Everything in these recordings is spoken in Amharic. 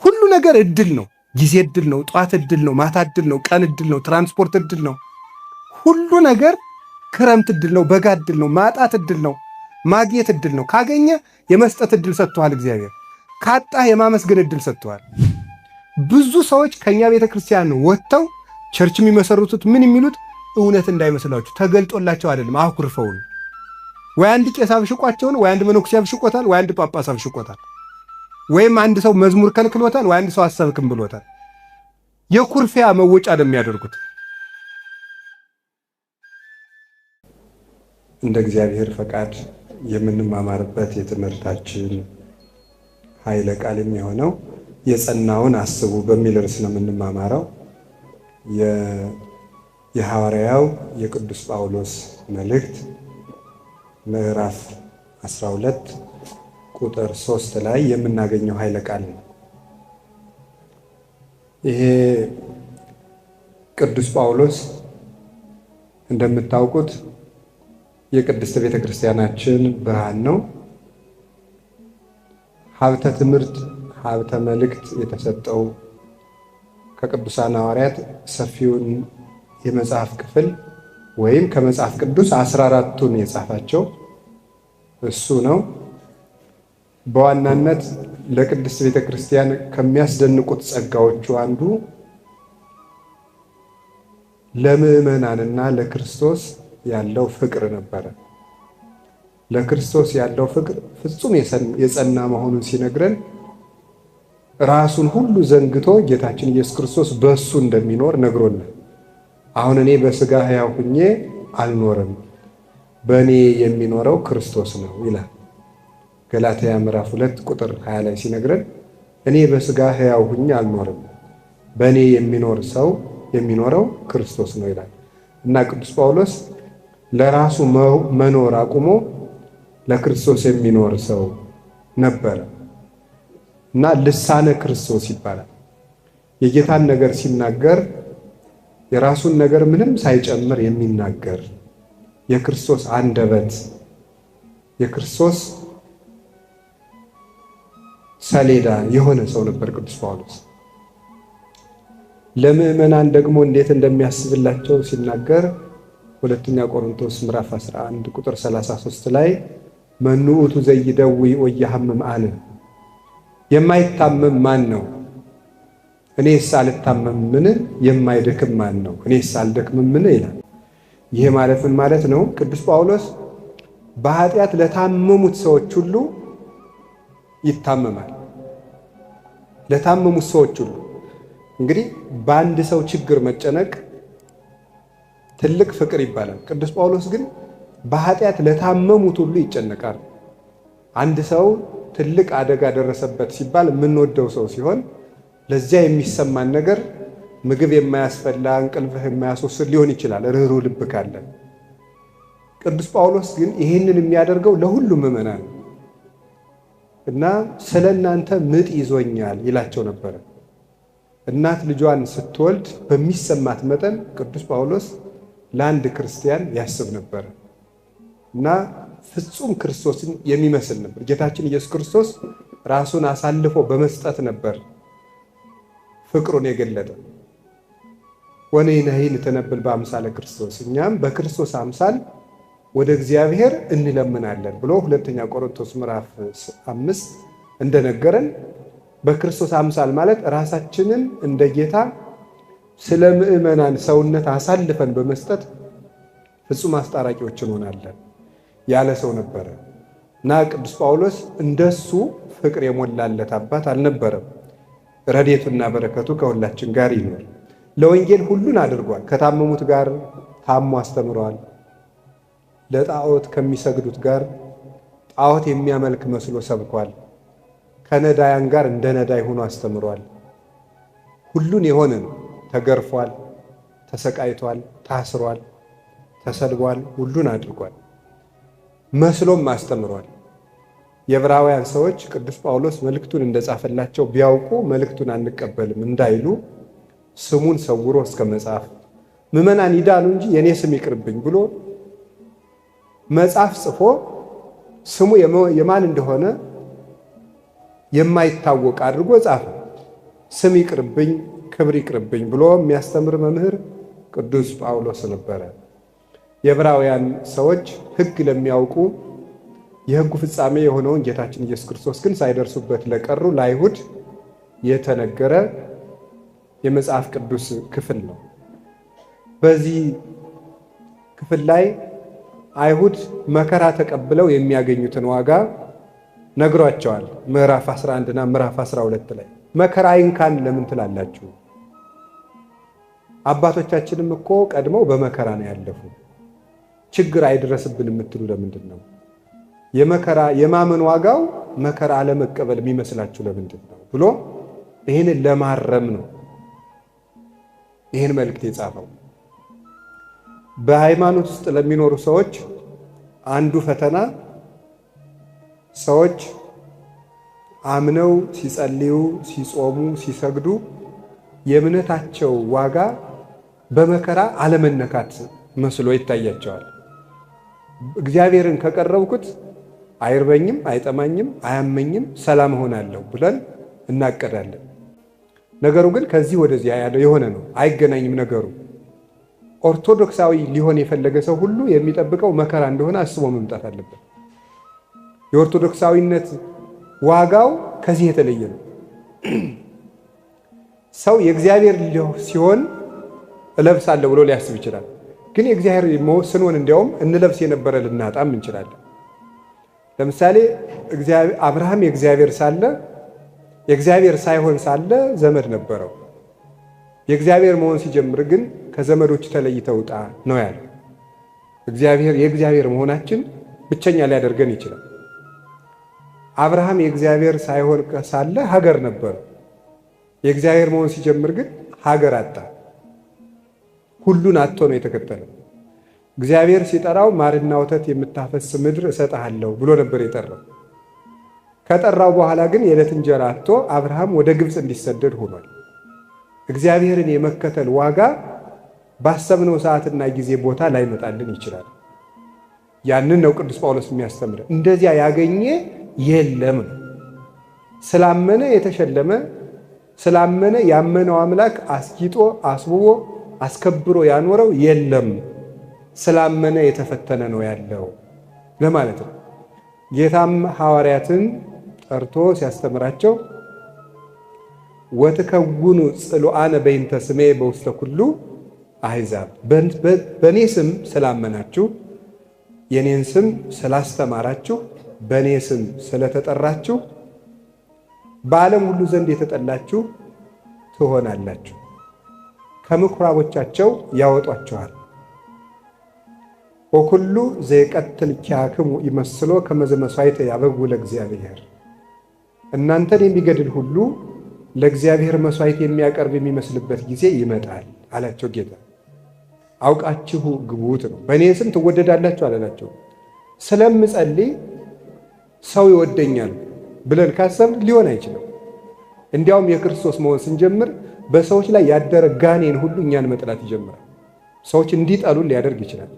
ሁሉ ነገር እድል ነው። ጊዜ እድል ነው። ጠዋት እድል ነው። ማታ እድል ነው። ቀን እድል ነው። ትራንስፖርት እድል ነው። ሁሉ ነገር ክረምት እድል ነው። በጋ እድል ነው። ማጣት እድል ነው። ማግኘት እድል ነው። ካገኘ የመስጠት እድል ሰጥቶሃል እግዚአብሔር። ካጣህ የማመስገን እድል ሰጥቶሃል። ብዙ ሰዎች ከኛ ቤተ ክርስቲያን ወጥተው church የሚመሰርቱት ምን የሚሉት እውነት እንዳይመስላችሁ ተገልጦላቸው አይደለም፣ አኩርፈው ነው። ወይ አንድ ቄስ አብሽቋቸው ነው፣ ወይ አንድ መነኩሴ አብሽቆታል፣ ወይ አንድ ጳጳስ አብሽቆታል፣ ወይም አንድ ሰው መዝሙር ከልክሎታል፣ ወይ አንድ ሰው አሰብክም ብሎታል። የኩርፊያ መወጫ ነው የሚያደርጉት። እንደ እግዚአብሔር ፈቃድ የምንማማርበት የትምህርታችን ኃይለ ቃል የሚሆነው የጸናውን አስቡ በሚል ርዕስ ነው የምንማማረው። የሐዋርያው የቅዱስ ጳውሎስ መልእክት ምዕራፍ 12 ቁጥር 3 ላይ የምናገኘው ኃይለ ቃል ነው። ይሄ ቅዱስ ጳውሎስ እንደምታውቁት የቅድስት ቤተ ክርስቲያናችን ብርሃን ነው። ሀብተ ትምህርት ሀብተ መልእክት የተሰጠው ከቅዱሳን ሐዋርያት ሰፊውን የመጽሐፍ ክፍል ወይም ከመጽሐፍ ቅዱስ 14ቱን የጻፋቸው እሱ ነው። በዋናነት ለቅድስት ቤተ ክርስቲያን ከሚያስደንቁት ጸጋዎቹ አንዱ ለምዕመናንና ለክርስቶስ ያለው ፍቅር ነበረ። ለክርስቶስ ያለው ፍቅር ፍጹም የጸና መሆኑን ሲነግረን ራሱን ሁሉ ዘንግቶ ጌታችን ኢየሱስ ክርስቶስ በእሱ እንደሚኖር ነግሮናል። አሁን እኔ በሥጋ ሕያው ሁኜ አልኖርም፣ በእኔ የሚኖረው ክርስቶስ ነው ይላል። ገላትያ ምዕራፍ 2 ቁጥር 20 ላይ ሲነግረን እኔ በሥጋ ሕያው ሁኜ አልኖርም፣ በእኔ የሚኖር ሰው የሚኖረው ክርስቶስ ነው ይላል። እና ቅዱስ ጳውሎስ ለራሱ መኖር አቁሞ ለክርስቶስ የሚኖር ሰው ነበረ እና ልሳነ ክርስቶስ ይባላል። የጌታን ነገር ሲናገር የራሱን ነገር ምንም ሳይጨምር የሚናገር የክርስቶስ አንደበት፣ የክርስቶስ ሰሌዳ የሆነ ሰው ነበር ቅዱስ ጳውሎስ። ለምዕመናን ደግሞ እንዴት እንደሚያስብላቸው ሲናገር ሁለተኛ ቆሮንቶስ ምዕራፍ 11 ቁጥር 33 ላይ መኑ ውእቱ ዘይደዊ ወኢያሐምም አነ፣ የማይታመም ማን ነው? እኔስ አልታመምምን? የማይደክም ማን ነው? እኔስ አልደክምምን? ይላል። ይሄ ማለት ምን ማለት ነው? ቅዱስ ጳውሎስ በኃጢአት ለታመሙት ሰዎች ሁሉ ይታመማል። ለታመሙት ሰዎች ሁሉ እንግዲህ በአንድ ሰው ችግር መጨነቅ ትልቅ ፍቅር ይባላል። ቅዱስ ጳውሎስ ግን በኃጢአት ለታመሙት ሁሉ ይጨነቃል። አንድ ሰው ትልቅ አደጋ ደረሰበት ሲባል የምንወደው ሰው ሲሆን ለዚያ የሚሰማን ነገር ምግብ የማያስፈላ እንቅልፍህ የማያስወስድ ሊሆን ይችላል፣ ርኅሩህ ልብ ካለ። ቅዱስ ጳውሎስ ግን ይህንን የሚያደርገው ለሁሉም ምዕመናን እና ስለ እናንተ ምጥ ይዞኛል ይላቸው ነበረ። እናት ልጇን ስትወልድ በሚሰማት መጠን ቅዱስ ጳውሎስ ለአንድ ክርስቲያን ያስብ ነበር እና ፍጹም ክርስቶስን የሚመስል ነበር። ጌታችን ኢየሱስ ክርስቶስ ራሱን አሳልፎ በመስጠት ነበር ፍቅሩን የገለጠ። ወንሕነሂ ንተነብል በአምሳለ ክርስቶስ፣ እኛም በክርስቶስ አምሳል ወደ እግዚአብሔር እንለምናለን ብሎ ሁለተኛ ቆሮንቶስ ምዕራፍ 5 እንደነገረን በክርስቶስ አምሳል ማለት ራሳችንን እንደ ጌታ ስለ ምዕመናን ሰውነት አሳልፈን በመስጠት ፍጹም አስታራቂዎች እንሆናለን ያለ ሰው ነበረ እና ቅዱስ ጳውሎስ እንደሱ ፍቅር የሞላለት አባት አልነበረም። ረድኤቱና በረከቱ ከሁላችን ጋር ይኖር። ለወንጌል ሁሉን አድርጓል። ከታመሙት ጋር ታሞ አስተምረዋል። ለጣዖት ከሚሰግዱት ጋር ጣዖት የሚያመልክ መስሎ ሰብኳል። ከነዳያን ጋር እንደ ነዳይ ሆኖ አስተምሯል። ሁሉን የሆነ ነው። ተገርፏል፣ ተሰቃይቷል፣ ታስሯል፣ ተሰድቧል፣ ሁሉን አድርጓል። መስሎም አስተምሯል። የዕብራውያን ሰዎች ቅዱስ ጳውሎስ መልእክቱን እንደጻፈላቸው ቢያውቁ መልእክቱን አንቀበልም እንዳይሉ ስሙን ሰውሮ እስከ መጻፍ ምዕመናን ይዳኑ እንጂ የኔ ስም ይቅርብኝ ብሎ መጽሐፍ ጽፎ ስሙ የማን እንደሆነ የማይታወቅ አድርጎ ጻፈ። ስም ይቅርብኝ ክብር ይቅርብኝ ብሎ የሚያስተምር መምህር ቅዱስ ጳውሎስ ነበረ። የዕብራውያን ሰዎች ሕግ ለሚያውቁ የሕጉ ፍጻሜ የሆነውን ጌታችን ኢየሱስ ክርስቶስ ግን ሳይደርሱበት ለቀሩ ለአይሁድ የተነገረ የመጽሐፍ ቅዱስ ክፍል ነው። በዚህ ክፍል ላይ አይሁድ መከራ ተቀብለው የሚያገኙትን ዋጋ ነግሯቸዋል። ምዕራፍ 11 እና ምዕራፍ 12 ላይ መከራ አይንካን ለምን ትላላችሁ? አባቶቻችንም እኮ ቀድመው በመከራ ነው ያለፉ። ችግር አይድረስብን የምትሉ ለምንድን ነው? የመከራ የማመን ዋጋው መከራ አለመቀበል የሚመስላችሁ ለምንድን ነው ብሎ ይህንን ለማረም ነው ይህን መልእክት የጻፈው። በሃይማኖት ውስጥ ለሚኖሩ ሰዎች አንዱ ፈተና ሰዎች አምነው ሲጸልዩ፣ ሲጾሙ፣ ሲሰግዱ የእምነታቸው ዋጋ በመከራ አለመነካት መስሎ ይታያቸዋል። እግዚአብሔርን ከቀረብኩት አይርበኝም፣ አይጠማኝም፣ አያመኝም፣ ሰላም እሆናለሁ ብለን እናቀዳለን። ነገሩ ግን ከዚህ ወደዚያ ያለው የሆነ ነው፣ አይገናኝም ነገሩ። ኦርቶዶክሳዊ ሊሆን የፈለገ ሰው ሁሉ የሚጠብቀው መከራ እንደሆነ አስቦ መምጣት አለበት። የኦርቶዶክሳዊነት ዋጋው ከዚህ የተለየ ነው። ሰው የእግዚአብሔር ሲሆን እለብሳለሁ ብሎ ሊያስብ ይችላል። ግን የእግዚአብሔር ስንሆን እንዲያውም እንለብስ የነበረ ልናጣም እንችላለን። ለምሳሌ አብርሃም የእግዚአብሔር ሳለ የእግዚአብሔር ሳይሆን ሳለ ዘመድ ነበረው። የእግዚአብሔር መሆን ሲጀምር ግን ከዘመዶች ተለይተህ ውጣ ነው ያለው። እግዚአብሔር የእግዚአብሔር መሆናችን ብቸኛ ሊያደርገን ይችላል። አብርሃም የእግዚአብሔር ሳይሆን ሳለ ሀገር ነበረው። የእግዚአብሔር መሆን ሲጀምር ግን ሀገር አጣ። ሁሉን አጥቶ ነው የተከተለው። እግዚአብሔር ሲጠራው ማርና ወተት የምታፈስ ምድር እሰጥሃለሁ ብሎ ነበር የጠራው። ከጠራው በኋላ ግን የዕለት እንጀራ አጥቶ አብርሃም ወደ ግብፅ እንዲሰደድ ሆኗል። እግዚአብሔርን የመከተል ዋጋ ባሰብነው ሰዓትና ጊዜ ቦታ ላይመጣልን ይችላል። ያንን ነው ቅዱስ ጳውሎስ የሚያስተምረን። እንደዚያ ያገኘ የለም ነው። ስላመነ የተሸለመ፣ ስላመነ ያመነው አምላክ አስጊጦ አስውቦ አስከብሮ ያኖረው የለም። ስላመነ የተፈተነ ነው ያለው ለማለት ነው። ጌታም ሐዋርያትን ጠርቶ ሲያስተምራቸው ወትከውኑ ጽሉአነ በይንተ ስሜ በውስተ ኩሉ አሕዛብ፣ በእኔ ስም ስላመናችሁ፣ የኔን ስም ስላስተማራችሁ፣ በእኔ ስም ስለተጠራችሁ በዓለም ሁሉ ዘንድ የተጠላችሁ ትሆናላችሁ። ከምኩራቦቻቸው ያወጧችኋል። ወኩሉ ዘይቀትል ኪያክሙ ይመስሎ ከመዘ መሥዋዕተ ያበጉ ለእግዚአብሔር፣ እናንተን የሚገድል ሁሉ ለእግዚአብሔር መሥዋዕት የሚያቀርብ የሚመስልበት ጊዜ ይመጣል አላቸው ጌታ። አውቃችሁ ግቡት ነው። በእኔ ስም ትወደዳላችሁ አላላቸው። ስለምጸልይ ሰው ይወደኛል ብለን ካሰብን ሊሆን አይችልም። እንዲያውም የክርስቶስ መሆን ስንጀምር በሰዎች ላይ ያደረ ጋኔን ሁሉ እኛን መጥላት ይጀምራል። ሰዎች እንዲጠሉን ሊያደርግ ይችላል።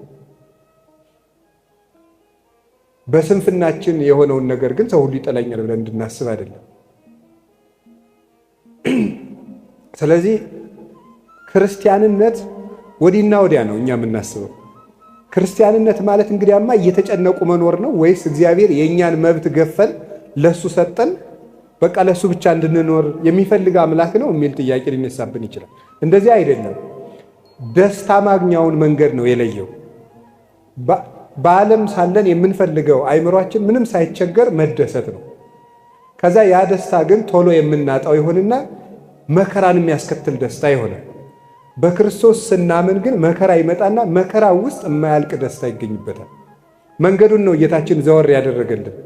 በስንፍናችን የሆነውን ነገር ግን ሰው ሁሉ ይጠላኛል ብለን እንድናስብ አይደለም። ስለዚህ ክርስቲያንነት ወዲና ወዲያ ነው እኛ የምናስበው። ክርስቲያንነት ማለት እንግዲያማ እየተጨነቁ መኖር ነው ወይስ እግዚአብሔር የእኛን መብት ገፈን ለሱ ሰጠን በቃ ለሱ ብቻ እንድንኖር የሚፈልግ አምላክ ነው የሚል ጥያቄ ሊነሳብን ይችላል። እንደዚህ አይደለም። ደስታ ማግኛውን መንገድ ነው የለየው። በዓለም ሳለን የምንፈልገው አይምሯችን ምንም ሳይቸገር መደሰት ነው። ከዛ ያ ደስታ ግን ቶሎ የምናጣው ይሆንና መከራን የሚያስከትል ደስታ ይሆናል። በክርስቶስ ስናምን ግን መከራ ይመጣና መከራ ውስጥ የማያልቅ ደስታ ይገኝበታል። መንገዱን ነው ጌታችን ዘወር ያደረገልን።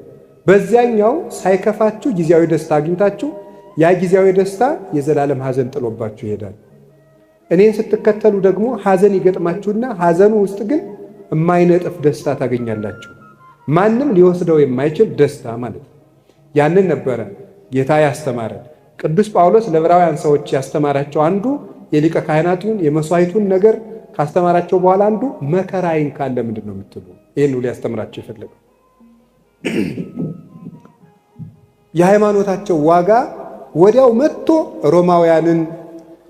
በዚያኛው ሳይከፋችሁ ጊዜያዊ ደስታ አግኝታችሁ ያ ጊዜያዊ ደስታ የዘላለም ሐዘን ጥሎባችሁ ይሄዳል። እኔን ስትከተሉ ደግሞ ሐዘን ይገጥማችሁና ሐዘኑ ውስጥ ግን የማይነጥፍ ደስታ ታገኛላችሁ። ማንም ሊወስደው የማይችል ደስታ ማለት ነው። ያንን ነበረ ጌታ ያስተማረን። ቅዱስ ጳውሎስ ለዕብራውያን ሰዎች ያስተማራቸው አንዱ የሊቀ ካህናቱን የመስዋዕቱን ነገር ካስተማራቸው በኋላ አንዱ መከራ አይንካን ለምንድን ነው የምትሉ? ይህን ሁሉ ያስተምራቸው የፈለገው የሃይማኖታቸው ዋጋ ወዲያው መጥቶ ሮማውያንን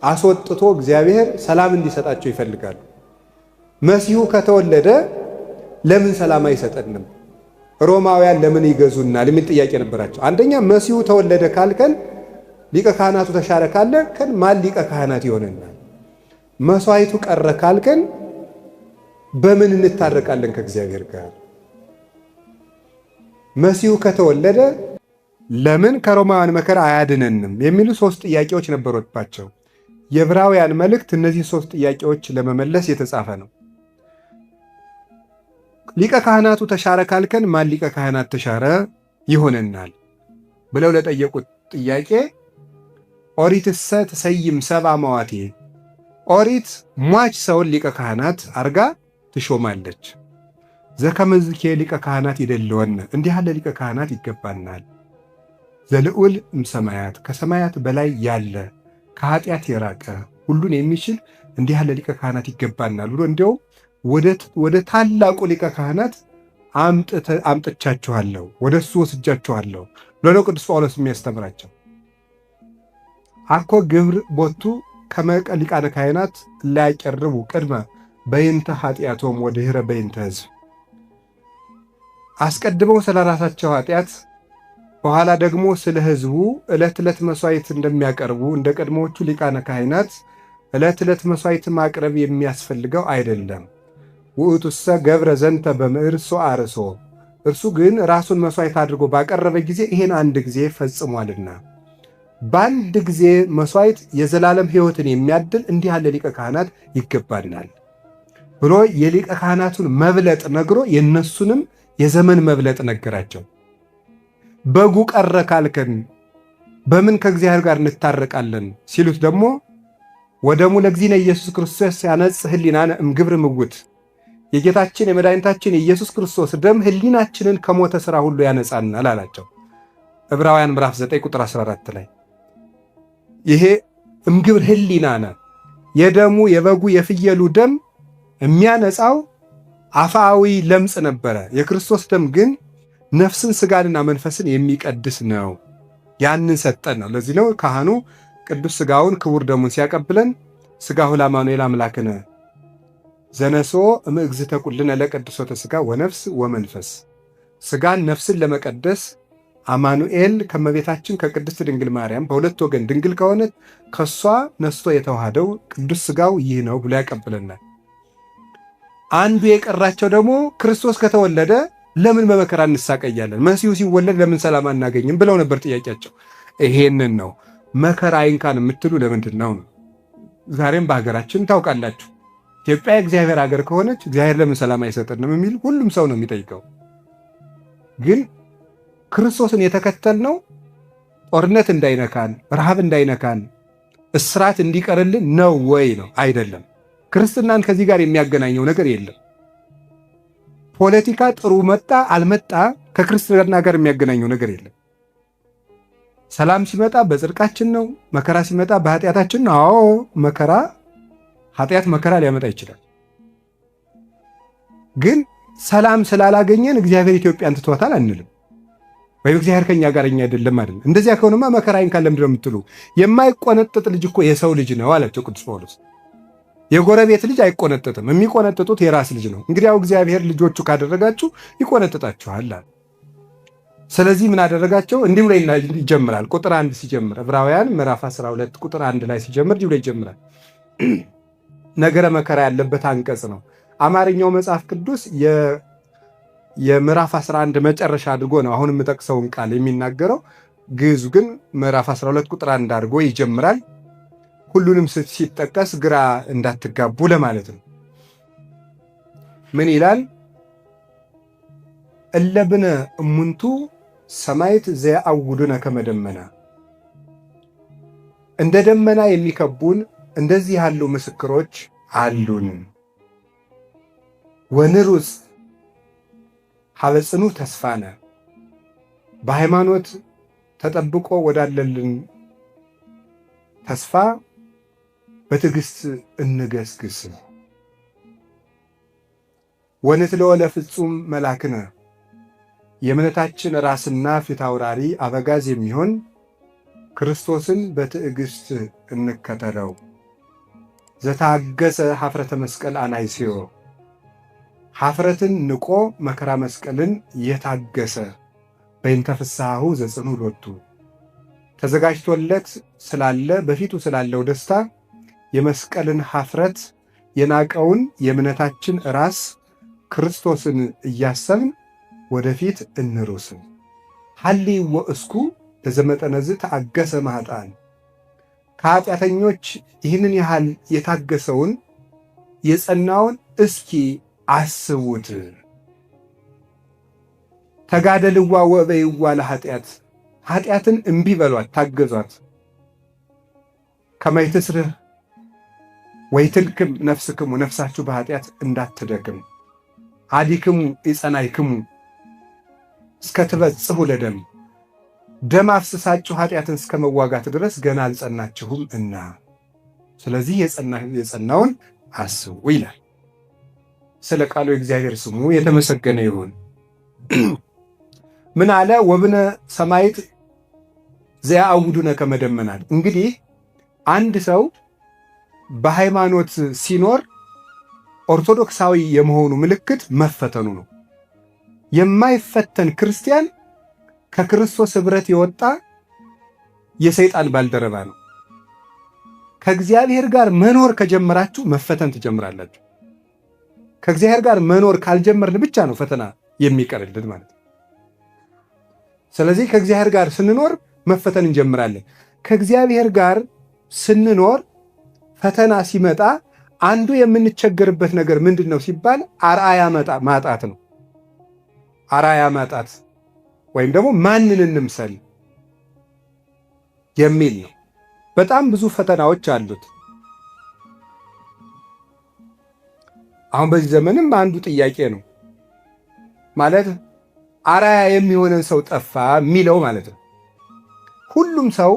አስወጥቶ እግዚአብሔር ሰላም እንዲሰጣቸው ይፈልጋሉ። መሲሁ ከተወለደ ለምን ሰላም አይሰጠንም? ሮማውያን ለምን ይገዙናል? የሚል ጥያቄ ነበራቸው። አንደኛ መሲሁ ተወለደ ካልከን ሊቀ ካህናቱ ተሻረ ካልከን ማን ሊቀ ካህናት ይሆነናል? መስዋዕቱ ቀረ ካልከን በምን እንታረቃለን ከእግዚአብሔር ጋር? መሲሁ ከተወለደ ለምን ከሮማውያን መከራ አያድነንም? የሚሉ ሶስት ጥያቄዎች ነበሩባቸው። የዕብራውያን መልእክት እነዚህ ሶስት ጥያቄዎች ለመመለስ የተጻፈ ነው። ሊቀ ካህናቱ ተሻረ ካልከን ማን ሊቀ ካህናት ተሻረ ይሆነናል ብለው ለጠየቁት ጥያቄ ኦሪትሰ ትሰይም ሰብአ መዋቴ፣ ኦሪት ሟች ሰውን ሊቀ ካህናት አርጋ ትሾማለች። ዘከመዝኬ ሊቀ ካህናት ይደልወነ፣ እንዲህ ያለ ሊቀ ካህናት ይገባናል። ዘልዑል እምሰማያት፣ ከሰማያት በላይ ያለ ከኃጢአት የራቀ ሁሉን የሚችል እንዲህ ያለ ሊቀ ካህናት ይገባናል ብሎ እንዲያውም ወደ ታላቁ ሊቀ ካህናት አምጥቻችኋለሁ፣ ወደ እሱ ወስጃችኋለሁ ብሎ ነው ቅዱስ ጳውሎስ የሚያስተምራቸው። አኮ ግብር ቦቱ ከመ ሊቃነ ካህናት ላያቀርቡ ቅድመ በይንተ ኃጢአቶም ወድኅረ በይንተ ሕዝብ፣ አስቀድመው ስለ ራሳቸው ኃጢአት በኋላ ደግሞ ስለ ሕዝቡ ዕለት ዕለት መስዋዕት እንደሚያቀርቡ እንደ ቀድሞዎቹ ሊቃነ ካህናት ዕለት ዕለት መስዋዕት ማቅረብ የሚያስፈልገው አይደለም። ውእቱሰ ገብረ ዘንተ በምዕርሶ አርሶ፣ እርሱ ግን ራሱን መስዋዕት አድርጎ ባቀረበ ጊዜ ይሄን አንድ ጊዜ ፈጽሟልና በአንድ ጊዜ መስዋዕት የዘላለም ሕይወትን የሚያድል እንዲህ ያለ ሊቀ ካህናት ይገባናል ብሎ የሊቀ ካህናቱን መብለጥ ነግሮ የነሱንም የዘመን መብለጥ ነገራቸው። በጉ ቀረ ካልከን በምን ከእግዚአብሔር ጋር እንታረቃለን ሲሉት ደግሞ ወደሙ ለእግዚእነ ኢየሱስ ክርስቶስ ያነጽህ ሕሊናነ እምግብር ምውት፣ የጌታችን የመድኃኒታችን የኢየሱስ ክርስቶስ ደም ሕሊናችንን ከሞተ ሥራ ሁሉ ያነጻናል አላቸው። ዕብራውያን ምዕራፍ 9 ቁጥር 14 ላይ ይሄ እምግብር ሕሊናነ የደሙ የበጉ የፍየሉ ደም የሚያነጻው አፋዊ ለምጽ ነበረ። የክርስቶስ ደም ግን ነፍስን ስጋንና መንፈስን የሚቀድስ ነው። ያንን ሰጠን ነው። ለዚህ ነው ካህኑ ቅዱስ ስጋውን ክቡር ደሙን ሲያቀብለን ስጋሁ ለአማኑኤል አምላክነ ዘነስኦ እምእግዝእተ ኵልነ ለቅድሶተ ስጋ ወነፍስ ወመንፈስ፣ ስጋን ነፍስን ለመቀደስ አማኑኤል ከመቤታችን ከቅድስት ድንግል ማርያም በሁለት ወገን ድንግል ከሆነች ከሷ ነስቶ የተዋሃደው ቅዱስ ስጋው ይህ ነው ብሎ ያቀብለናል። አንዱ የቀራቸው ደግሞ ክርስቶስ ከተወለደ ለምን በመከራ እንሳቀያለን? መሲሁ ሲወለድ ለምን ሰላም አናገኝም? ብለው ነበር ጥያቄያቸው። ይሄንን ነው መከራ አይንካን የምትሉ ለምንድን ነው? ዛሬም በሀገራችን ታውቃላችሁ፣ ኢትዮጵያ የእግዚአብሔር ሀገር ከሆነች እግዚአብሔር ለምን ሰላም አይሰጠንም የሚል ሁሉም ሰው ነው የሚጠይቀው። ግን ክርስቶስን የተከተልነው ጦርነት እንዳይነካን፣ ረሃብ እንዳይነካን፣ እስራት እንዲቀርልን ነው ወይ ነው? አይደለም። ክርስትናን ከዚህ ጋር የሚያገናኘው ነገር የለም። ፖለቲካ ጥሩ መጣ አልመጣ ከክርስትና ጋር የሚያገናኘው ነገር የለም። ሰላም ሲመጣ በጽድቃችን ነው፣ መከራ ሲመጣ በኃጢአታችን ነው። አዎ መከራ ኃጢአት መከራ ሊያመጣ ይችላል። ግን ሰላም ስላላገኘን እግዚአብሔር ኢትዮጵያን ትቷታል አንልም። ወይም እግዚአብሔር ከኛ ጋር እኛ አይደለም አይደለም። እንደዚያ ከሆነማ መከራ አይንካን ለምንድን ነው የምትሉ? የማይቆነጥጥ ልጅ እኮ የሰው ልጅ ነው አላቸው ቅዱስ ጳውሎስ። የጎረቤት ልጅ አይቆነጥጥም፣ የሚቆነጥጡት የራስ ልጅ ነው። እንግዲያው እግዚአብሔር ልጆቹ ካደረጋችሁ ይቆነጥጣችኋል አለ። ስለዚህ ምን አደረጋቸው? እንዲህ ብሎ ይጀምራል። ቁጥር 1 ሲጀምር ዕብራውያን ምዕራፍ 12 ቁጥር 1 ላይ ሲጀምር እንዲህ ብሎ ይጀምራል። ነገረ መከራ ያለበት አንቀጽ ነው። አማርኛው መጽሐፍ ቅዱስ የምዕራፍ 11 መጨረሻ አድርጎ ነው አሁን የምጠቅሰውን ቃል የሚናገረው። ግዕዙ ግን ምዕራፍ 12 ቁጥር 1 አድርጎ ይጀምራል። ሁሉንም ሲጠቀስ ግራ እንዳትጋቡ ለማለት ነው። ምን ይላል? እለብነ እሙንቱ ሰማይት ዘያአውዱነ ከመ ደመና፣ እንደ ደመና የሚከቡን እንደዚህ ያሉ ምስክሮች አሉን። ወንሩጽ ሀበ ጽኑ ተስፋነ፣ በሃይማኖት ተጠብቆ ወዳለልን ተስፋ በትዕግስት እንገስግስ። ወንትለወ ለፍጹም መላክነ፣ የእምነታችን ራስና ፊት አውራሪ አበጋዝ የሚሆን ክርስቶስን በትዕግስት እንከተለው። ዘታገሰ ኀፍረተ መስቀል አናይስዮ፣ ኀፍረትን ንቆ መከራ መስቀልን የታገሰ፣ በእንተ ፍስሐሁ ዘጽኑ ሎቱ፣ ተዘጋጅቶለት ስላለ በፊቱ ስላለው ደስታ የመስቀልን ኀፍረት የናቀውን የእምነታችን ራስ ክርስቶስን እያሰብን ወደፊት እንሩስን። ሀልይዎ እስኩ ለዘመጠነዝ ተአገሰ ማኅጣን፣ ከኃጢአተኞች ይህንን ያህል የታገሰውን የጸናውን እስኪ አስቡት። ተጋደልዋ ወበይዋ ለኃጢአት፣ ኃጢአትን እምቢ በሏት ታገዟት። ከመይትስርህ ወይትልክም ነፍስክሙ፣ ነፍሳችሁ በኃጢአት እንዳትደክም። አዲክሙ ኢጸናይክሙ እስከ ትበጽሑ ለደም፣ ደም አፍስሳችሁ ኃጢአትን እስከ መዋጋት ድረስ ገና አልጸናችሁም እና፣ ስለዚህ የጸናውን አስቡ ይላል። ስለ ቃሉ የእግዚአብሔር ስሙ የተመሰገነ ይሁን። ምን አለ? ወብነ ሰማይት ዘያአውዱነ ከመ ደመናት። እንግዲህ አንድ ሰው በሃይማኖት ሲኖር ኦርቶዶክሳዊ የመሆኑ ምልክት መፈተኑ ነው። የማይፈተን ክርስቲያን ከክርስቶስ ኅብረት የወጣ የሰይጣን ባልደረባ ነው። ከእግዚአብሔር ጋር መኖር ከጀመራችሁ መፈተን ትጀምራላችሁ። ከእግዚአብሔር ጋር መኖር ካልጀመርን ብቻ ነው ፈተና የሚቀርልን ማለት ነው። ስለዚህ ከእግዚአብሔር ጋር ስንኖር መፈተን እንጀምራለን። ከእግዚአብሔር ጋር ስንኖር ፈተና ሲመጣ አንዱ የምንቸገርበት ነገር ምንድን ነው ሲባል አርአያ ማጣት ነው። አርአያ ማጣት ወይም ደግሞ ማንን እንምሰል የሚል ነው። በጣም ብዙ ፈተናዎች አሉት። አሁን በዚህ ዘመንም አንዱ ጥያቄ ነው ማለት አርአያ የሚሆነን ሰው ጠፋ የሚለው ማለት ነው። ሁሉም ሰው፣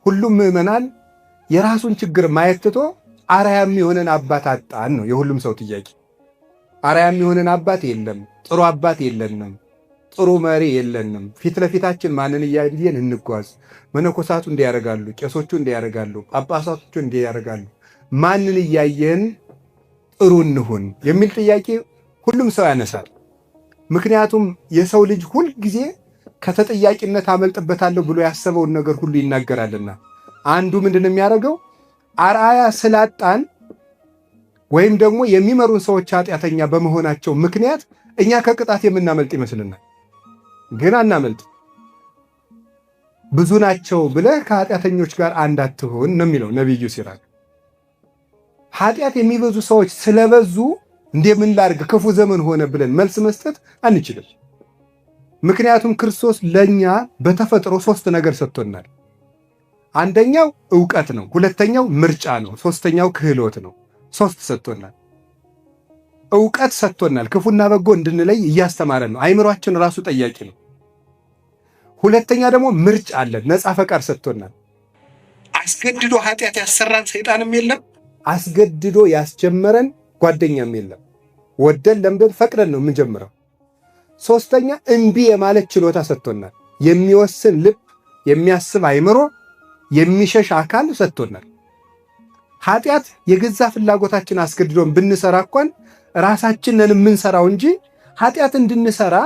ሁሉም ምዕመናን የራሱን ችግር ማየት ትቶ አርአያ የሚሆነን አባት አጣን ነው የሁሉም ሰው ጥያቄ። አርአያ የሚሆነን አባት የለም፣ ጥሩ አባት የለንም፣ ጥሩ መሪ የለንም። ፊት ለፊታችን ማንን እያየን እንጓዝ? መነኮሳቱ እንዲያደርጋሉ፣ ቄሶቹ እንዲያደርጋሉ፣ ጳጳሳቶቹ እንዲያደርጋሉ። ማንን እያየን ጥሩ እንሁን የሚል ጥያቄ ሁሉም ሰው ያነሳል። ምክንያቱም የሰው ልጅ ሁል ጊዜ ከተጠያቂነት አመልጥበታለሁ ብሎ ያሰበውን ነገር ሁሉ ይናገራልና፣ አንዱ ምንድን ነው የሚያደርገው? አርአያ ስላጣን ወይም ደግሞ የሚመሩን ሰዎች ኃጢአተኛ በመሆናቸው ምክንያት እኛ ከቅጣት የምናመልጥ ይመስልናል። ግን አናመልጥ። ብዙ ናቸው ብለህ ከኃጢአተኞች ጋር አንድ አትሁን ነው የሚለው ነቢዩ ሲራክ። ኃጢአት የሚበዙ ሰዎች ስለበዙ እንደምን ላድርግ ክፉ ዘመን ሆነ ብለን መልስ መስጠት አንችልም። ምክንያቱም ክርስቶስ ለኛ በተፈጥሮ ሶስት ነገር ሰጥቶናል። አንደኛው ዕውቀት ነው፣ ሁለተኛው ምርጫ ነው፣ ሶስተኛው ክህሎት ነው። ሶስት ሰጥቶናል። ዕውቀት ሰጥቶናል፣ ክፉና በጎ እንድንለይ እያስተማረን ነው። አይምሯችን ራሱ ጠያቂ ነው። ሁለተኛ ደግሞ ምርጫ አለን፣ ነፃ ፈቃድ ሰጥቶናል። አስገድዶ ኃጢአት ያሰራን ሰይጣንም የለም፣ አስገድዶ ያስጀመረን ጓደኛም የለም። ወደን ለምደን ፈቅደን ነው የምንጀምረው። ሶስተኛ እምቢ የማለት ችሎታ ሰጥቶናል። የሚወስን ልብ፣ የሚያስብ አይምሮ፣ የሚሸሽ አካል ሰጥቶናል። ኃጢአት የገዛ ፍላጎታችን አስገድዶን ብንሰራ እንኳን ራሳችንን የምንሰራው እንጂ ኃጢአት እንድንሰራ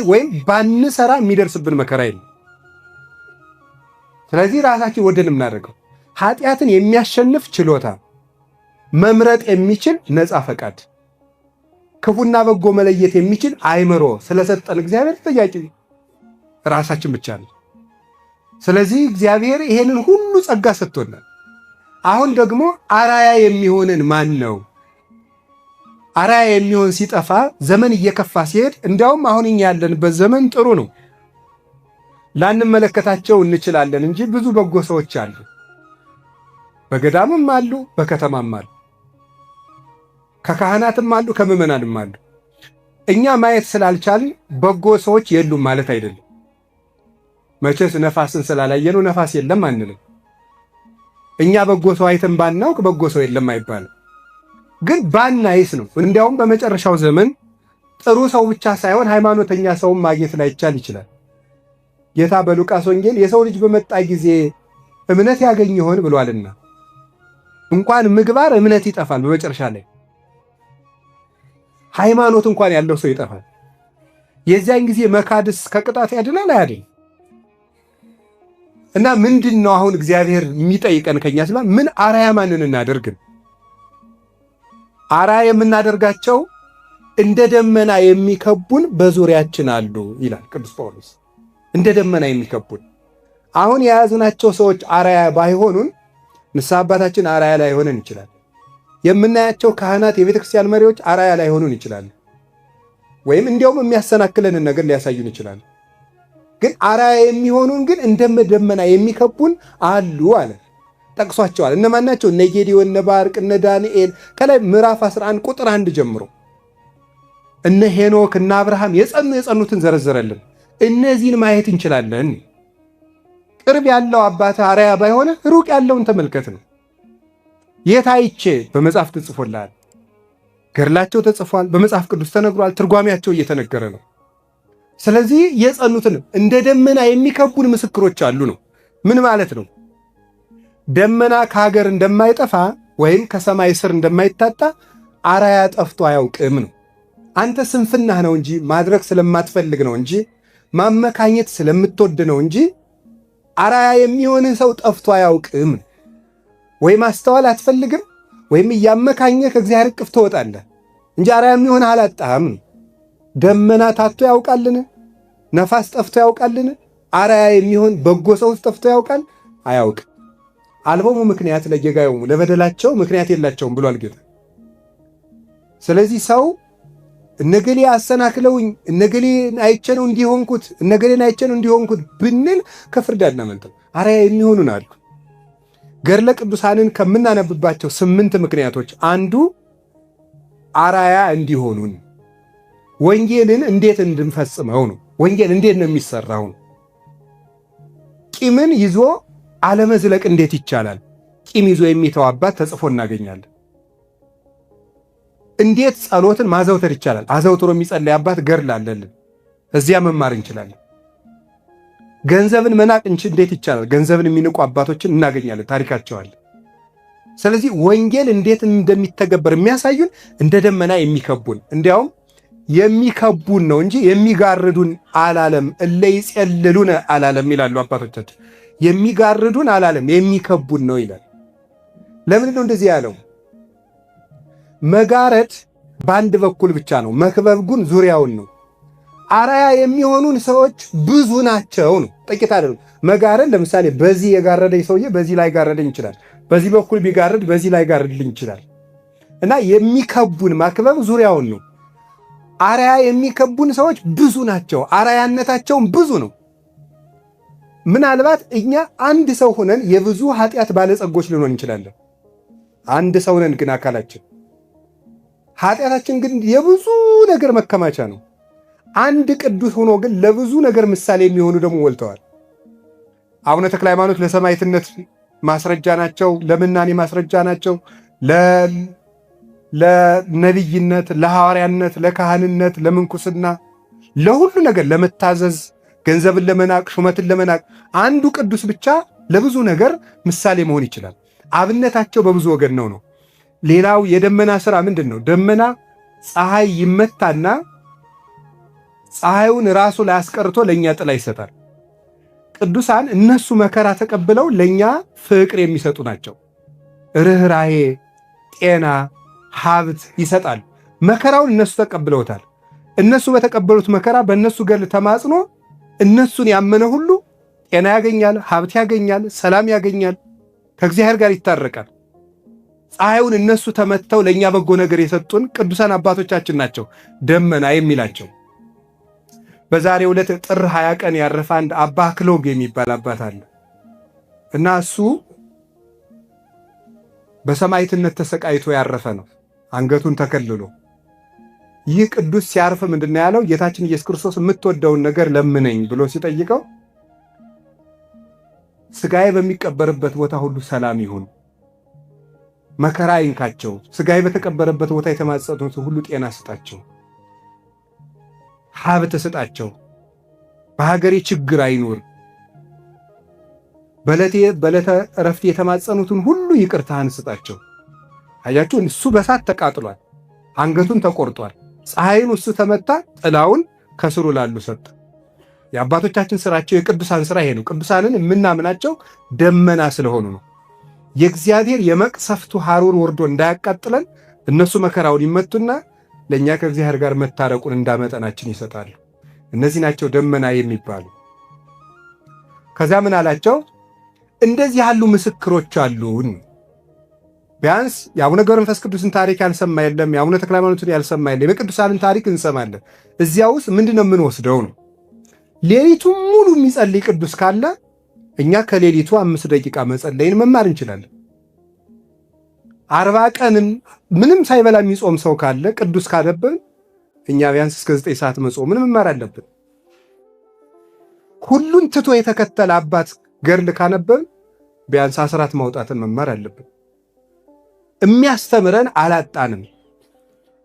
ወይም ባንሰራ የሚደርስብን መከራ የለም። ስለዚህ ራሳችን ወደን የምናደርገው ኃጢአትን የሚያሸንፍ ችሎታ፣ መምረጥ የሚችል ነፃ ፈቃድ፣ ክፉና በጎ መለየት የሚችል አይምሮ ስለሰጠን እግዚአብሔር ተጠያቂ ራሳችን ብቻ ነው። ስለዚህ እግዚአብሔር ይሄንን ሁሉ ጸጋ ሰጥቶናል። አሁን ደግሞ አርአያ የሚሆንን ማን ነው? አርአያ የሚሆን ሲጠፋ ዘመን እየከፋ ሲሄድ፣ እንዲያውም አሁን እኛ ያለንበት ዘመን ጥሩ ነው፣ ላንመለከታቸው እንችላለን እንጂ ብዙ በጎ ሰዎች አሉ። በገዳምም አሉ፣ በከተማም አሉ፣ ከካህናትም አሉ፣ ከምዕመናንም አሉ። እኛ ማየት ስላልቻልን በጎ ሰዎች የሉም ማለት አይደለም። መቼስ ነፋስን ስላላየነው ነፋስ የለም አንልም። እኛ በጎ ሰው አይተን ባናውቅ በጎ ሰው የለም አይባልም። ግን ባናይስ ነው። እንዲያውም በመጨረሻው ዘመን ጥሩ ሰው ብቻ ሳይሆን ሃይማኖተኛ ሰውን ማግኘት ላይቻል ይችላል። ጌታ በሉቃስ ወንጌል የሰው ልጅ በመጣ ጊዜ እምነት ያገኝ ይሆን ብሏልና እንኳን ምግባር እምነት ይጠፋል። በመጨረሻ ላይ ሃይማኖት እንኳን ያለው ሰው ይጠፋል። የዚያን ጊዜ መካድስ ከቅጣት ያድናል አያድን? እና ምንድን ነው አሁን እግዚአብሔር የሚጠይቀን ከኛ ሲባል ምን አርአያ ማንን እናደርግ? አርአያ የምናደርጋቸው እንደ ደመና የሚከቡን በዙሪያችን አሉ ይላል ቅዱስ ጳውሎስ። እንደ ደመና የሚከቡን አሁን የያዝናቸው ሰዎች አርአያ ባይሆኑን ንስሐ አባታችን አርአያ ላይሆነን ይችላል። የምናያቸው ካህናት፣ የቤተክርስቲያን መሪዎች አርአያ ላይሆኑን ይችላል። ወይም እንዲያውም የሚያሰናክለንን ነገር ሊያሳዩን ይችላል። ግን አርአያ የሚሆኑን ግን እንደ ደመና የሚከቡን አሉ አለ። ጠቅሷቸዋል። እነማን ናቸው? እነ ጌዲዮን፣ እነ ባርቅ፣ እነ ዳንኤል ከላይ ምዕራፍ 11 ቁጥር 1 ጀምሮ እነ ሄኖክ፣ እነ አብርሃም የጸኑትን ዘረዘረልን። እነዚህን ማየት እንችላለን። ቅርብ ያለው አባት አርአያ ባይሆነ ሩቅ ያለውን ተመልከት ነው። የት አይቼ? በመጽሐፍ ተጽፎልሃል። ገድላቸው ተጽፏል፣ በመጽሐፍ ቅዱስ ተነግሯል፣ ትርጓሜያቸው እየተነገረ ነው። ስለዚህ የጸኑትን እንደ ደመና የሚከቡን ምስክሮች አሉ ነው። ምን ማለት ነው? ደመና ከሀገር እንደማይጠፋ ወይም ከሰማይ ስር እንደማይታጣ አርአያ ጠፍቶ አያውቅም ነው። አንተ ስንፍናህ ነው እንጂ ማድረግ ስለማትፈልግ ነው እንጂ ማመካኘት ስለምትወድ ነው እንጂ አርአያ የሚሆንህ ሰው ጠፍቶ አያውቅም። ወይ ማስተዋል አትፈልግም ወይም እያመካኘህ ከእግዚአብሔር እቅፍ ትወጣለህ እንጂ አርአያ የሚሆንህ አላጣህም። ደመና ታቶ ያውቃልን? ነፋስ ጠፍቶ ያውቃልን? አርአያ የሚሆን በጎ ሰው ጠፍቶ ያውቃል? አያውቅም። አልቦሙ ምክንያት ለጌጋዮሙ፣ ለበደላቸው ምክንያት የላቸውም ብሏል ጌታ። ስለዚህ ሰው እነገሌ አሰናክለውኝ፣ እነገሌን አይቼ ነው እንዲሆንኩት፣ እነገሌን አይቼ ነው እንዲሆንኩት ብንል ከፍርድ አናመልጥም። አርአያ የሚሆኑን አሉ። ገድለ ቅዱሳንን ከምናነብባቸው 8 ምክንያቶች አንዱ አርአያ እንዲሆኑን ወንጌልን እንዴት እንድንፈጽመው ነው። ወንጌል እንዴት ነው የሚሰራው? ቂምን ይዞ አለመዝለቅ እንዴት ይቻላል? ቂም ይዞ የሚተው አባት ተጽፎ እናገኛለን። እንዴት ጸሎትን ማዘውተር ይቻላል? አዘውትሮ የሚጸልይ አባት ገድል አለልን፣ እዚያ መማር እንችላለን። ገንዘብን መናቅ እንዴት ይቻላል? ገንዘብን የሚንቁ አባቶችን እናገኛለን፣ ታሪካቸው አለ። ስለዚህ ወንጌል እንዴት እንደሚተገበር የሚያሳዩን እንደ ደመና የሚከቡን እንዲያውም የሚከቡን ነው እንጂ የሚጋርዱን አላለም። እለ ይጼልሉነ አላለም ይላሉ አባቶቻችን። የሚጋርዱን አላለም፣ የሚከቡን ነው ይላል። ለምንድን ነው እንደዚህ ያለው? መጋረድ በአንድ በኩል ብቻ ነው፣ መክበብ ግን ዙሪያውን ነው። አርአያ የሚሆኑን ሰዎች ብዙ ናቸው ነው፣ ጥቂት አይደሉም። መጋረድ ለምሳሌ በዚህ የጋረደኝ ሰውዬ በዚህ ላይ ጋረደኝ ይችላል። በዚህ በኩል ቢጋርድ በዚህ ላይ ጋርድልኝ ይችላል። እና የሚከቡን ማክበብ ዙሪያውን ነው። አርአያ የሚከቡን ሰዎች ብዙ ናቸው። አርአያነታቸውም ብዙ ነው። ምናልባት እኛ አንድ ሰው ሆነን የብዙ ኃጢአት ባለጸጎች ልንሆን እንችላለን። አንድ ሰው ነን፣ ግን አካላችን ኃጢአታችን ግን የብዙ ነገር መከማቻ ነው። አንድ ቅዱስ ሆኖ ግን ለብዙ ነገር ምሳሌ የሚሆኑ ደግሞ ወልተዋል። አቡነ ተክለ ሃይማኖት ለሰማዕትነት ማስረጃ ናቸው። ለምናኔ ማስረጃ ናቸው። ለነቢይነት፣ ለሐዋርያነት፣ ለካህንነት፣ ለምንኩስና፣ ለሁሉ ነገር ለመታዘዝ፣ ገንዘብን ለመናቅ፣ ሹመትን ለመናቅ አንዱ ቅዱስ ብቻ ለብዙ ነገር ምሳሌ መሆን ይችላል። አብነታቸው በብዙ ወገን ነው ነው። ሌላው የደመና ስራ ምንድን ነው? ደመና ፀሐይ ይመታና ፀሐዩን ራሱ ላይ አስቀርቶ ለእኛ ጥላ ይሰጣል። ቅዱሳን እነሱ መከራ ተቀብለው ለእኛ ፍቅር የሚሰጡ ናቸው። ርኅራሄ፣ ጤና፣ ሀብት ይሰጣሉ። መከራውን እነሱ ተቀብለውታል። እነሱ በተቀበሉት መከራ በእነሱ ገድል ተማጽኖ እነሱን ያመነ ሁሉ ጤና ያገኛል፣ ሀብት ያገኛል፣ ሰላም ያገኛል፣ ከእግዚአብሔር ጋር ይታረቃል። ፀሐዩን እነሱ ተመተው ለእኛ በጎ ነገር የሰጡን ቅዱሳን አባቶቻችን ናቸው ደመና የሚላቸው። በዛሬው ዕለት ጥር 20 ቀን ያረፈ አንድ አባ ክሎግ የሚባል አባት አለ እና እሱ በሰማዕትነት ተሰቃይቶ ያረፈ ነው፣ አንገቱን ተከልሎ። ይህ ቅዱስ ሲያርፍ ምንድን ነው ያለው? ጌታችን ኢየሱስ ክርስቶስ የምትወደውን ነገር ለምነኝ ብሎ ሲጠይቀው ስጋዬ በሚቀበርበት ቦታ ሁሉ ሰላም ይሁን፣ መከራ አይንካቸው፣ ስጋዬ በተቀበረበት ቦታ የተማጸኑት ሁሉ ጤና ስጣቸው፣ ሀብት ስጣቸው፣ በሀገሬ ችግር አይኖር፣ በዕለተ ዕረፍት የተማጸኑትን ሁሉ ይቅርታህን ስጣቸው። አያችሁ፣ እሱ በሳት ተቃጥሏል፣ አንገቱን ተቆርጧል። ፀሐይን እሱ ተመታ፣ ጥላውን ከስሩ ላሉ ሰጠ። የአባቶቻችን ስራቸው የቅዱሳን ስራ ይሄ ነው። ቅዱሳንን የምናምናቸው ደመና ስለሆኑ ነው። የእግዚአብሔር የመቅሰፍቱ ሐሩር ወርዶ እንዳያቃጥለን እነሱ መከራውን ይመቱና ለእኛ ከእግዚአብሔር ጋር መታረቁን እንዳመጠናችን ይሰጣሉ። እነዚህ ናቸው ደመና የሚባሉ። ከዚያ ምን አላቸው? እንደዚህ ያሉ ምስክሮች አሉን። ቢያንስ የአቡነ ገብረ መንፈስ ቅዱስን ታሪክ ያልሰማ የለም። የአቡነ ተክለ ሃይማኖትን ያልሰማ የለም። የቅዱሳንን ታሪክ እንሰማለን። እዚያ ውስጥ ምንድነው የምንወስደው ነው። ሌሊቱን ሙሉ የሚጸልይ ቅዱስ ካለ እኛ ከሌሊቱ 5 ደቂቃ መጸለይን መማር እንችላለን። 40 ቀንም ምንም ሳይበላ የሚጾም ሰው ካለ ቅዱስ ካለብን እኛ ቢያንስ እስከ 9 ሰዓት መጾምን መማር አለብን። ሁሉን ትቶ የተከተለ አባት ገድል ካነበብን ቢያንስ አስራት ማውጣትን መማር አለብን። የሚያስተምረን አላጣንም፣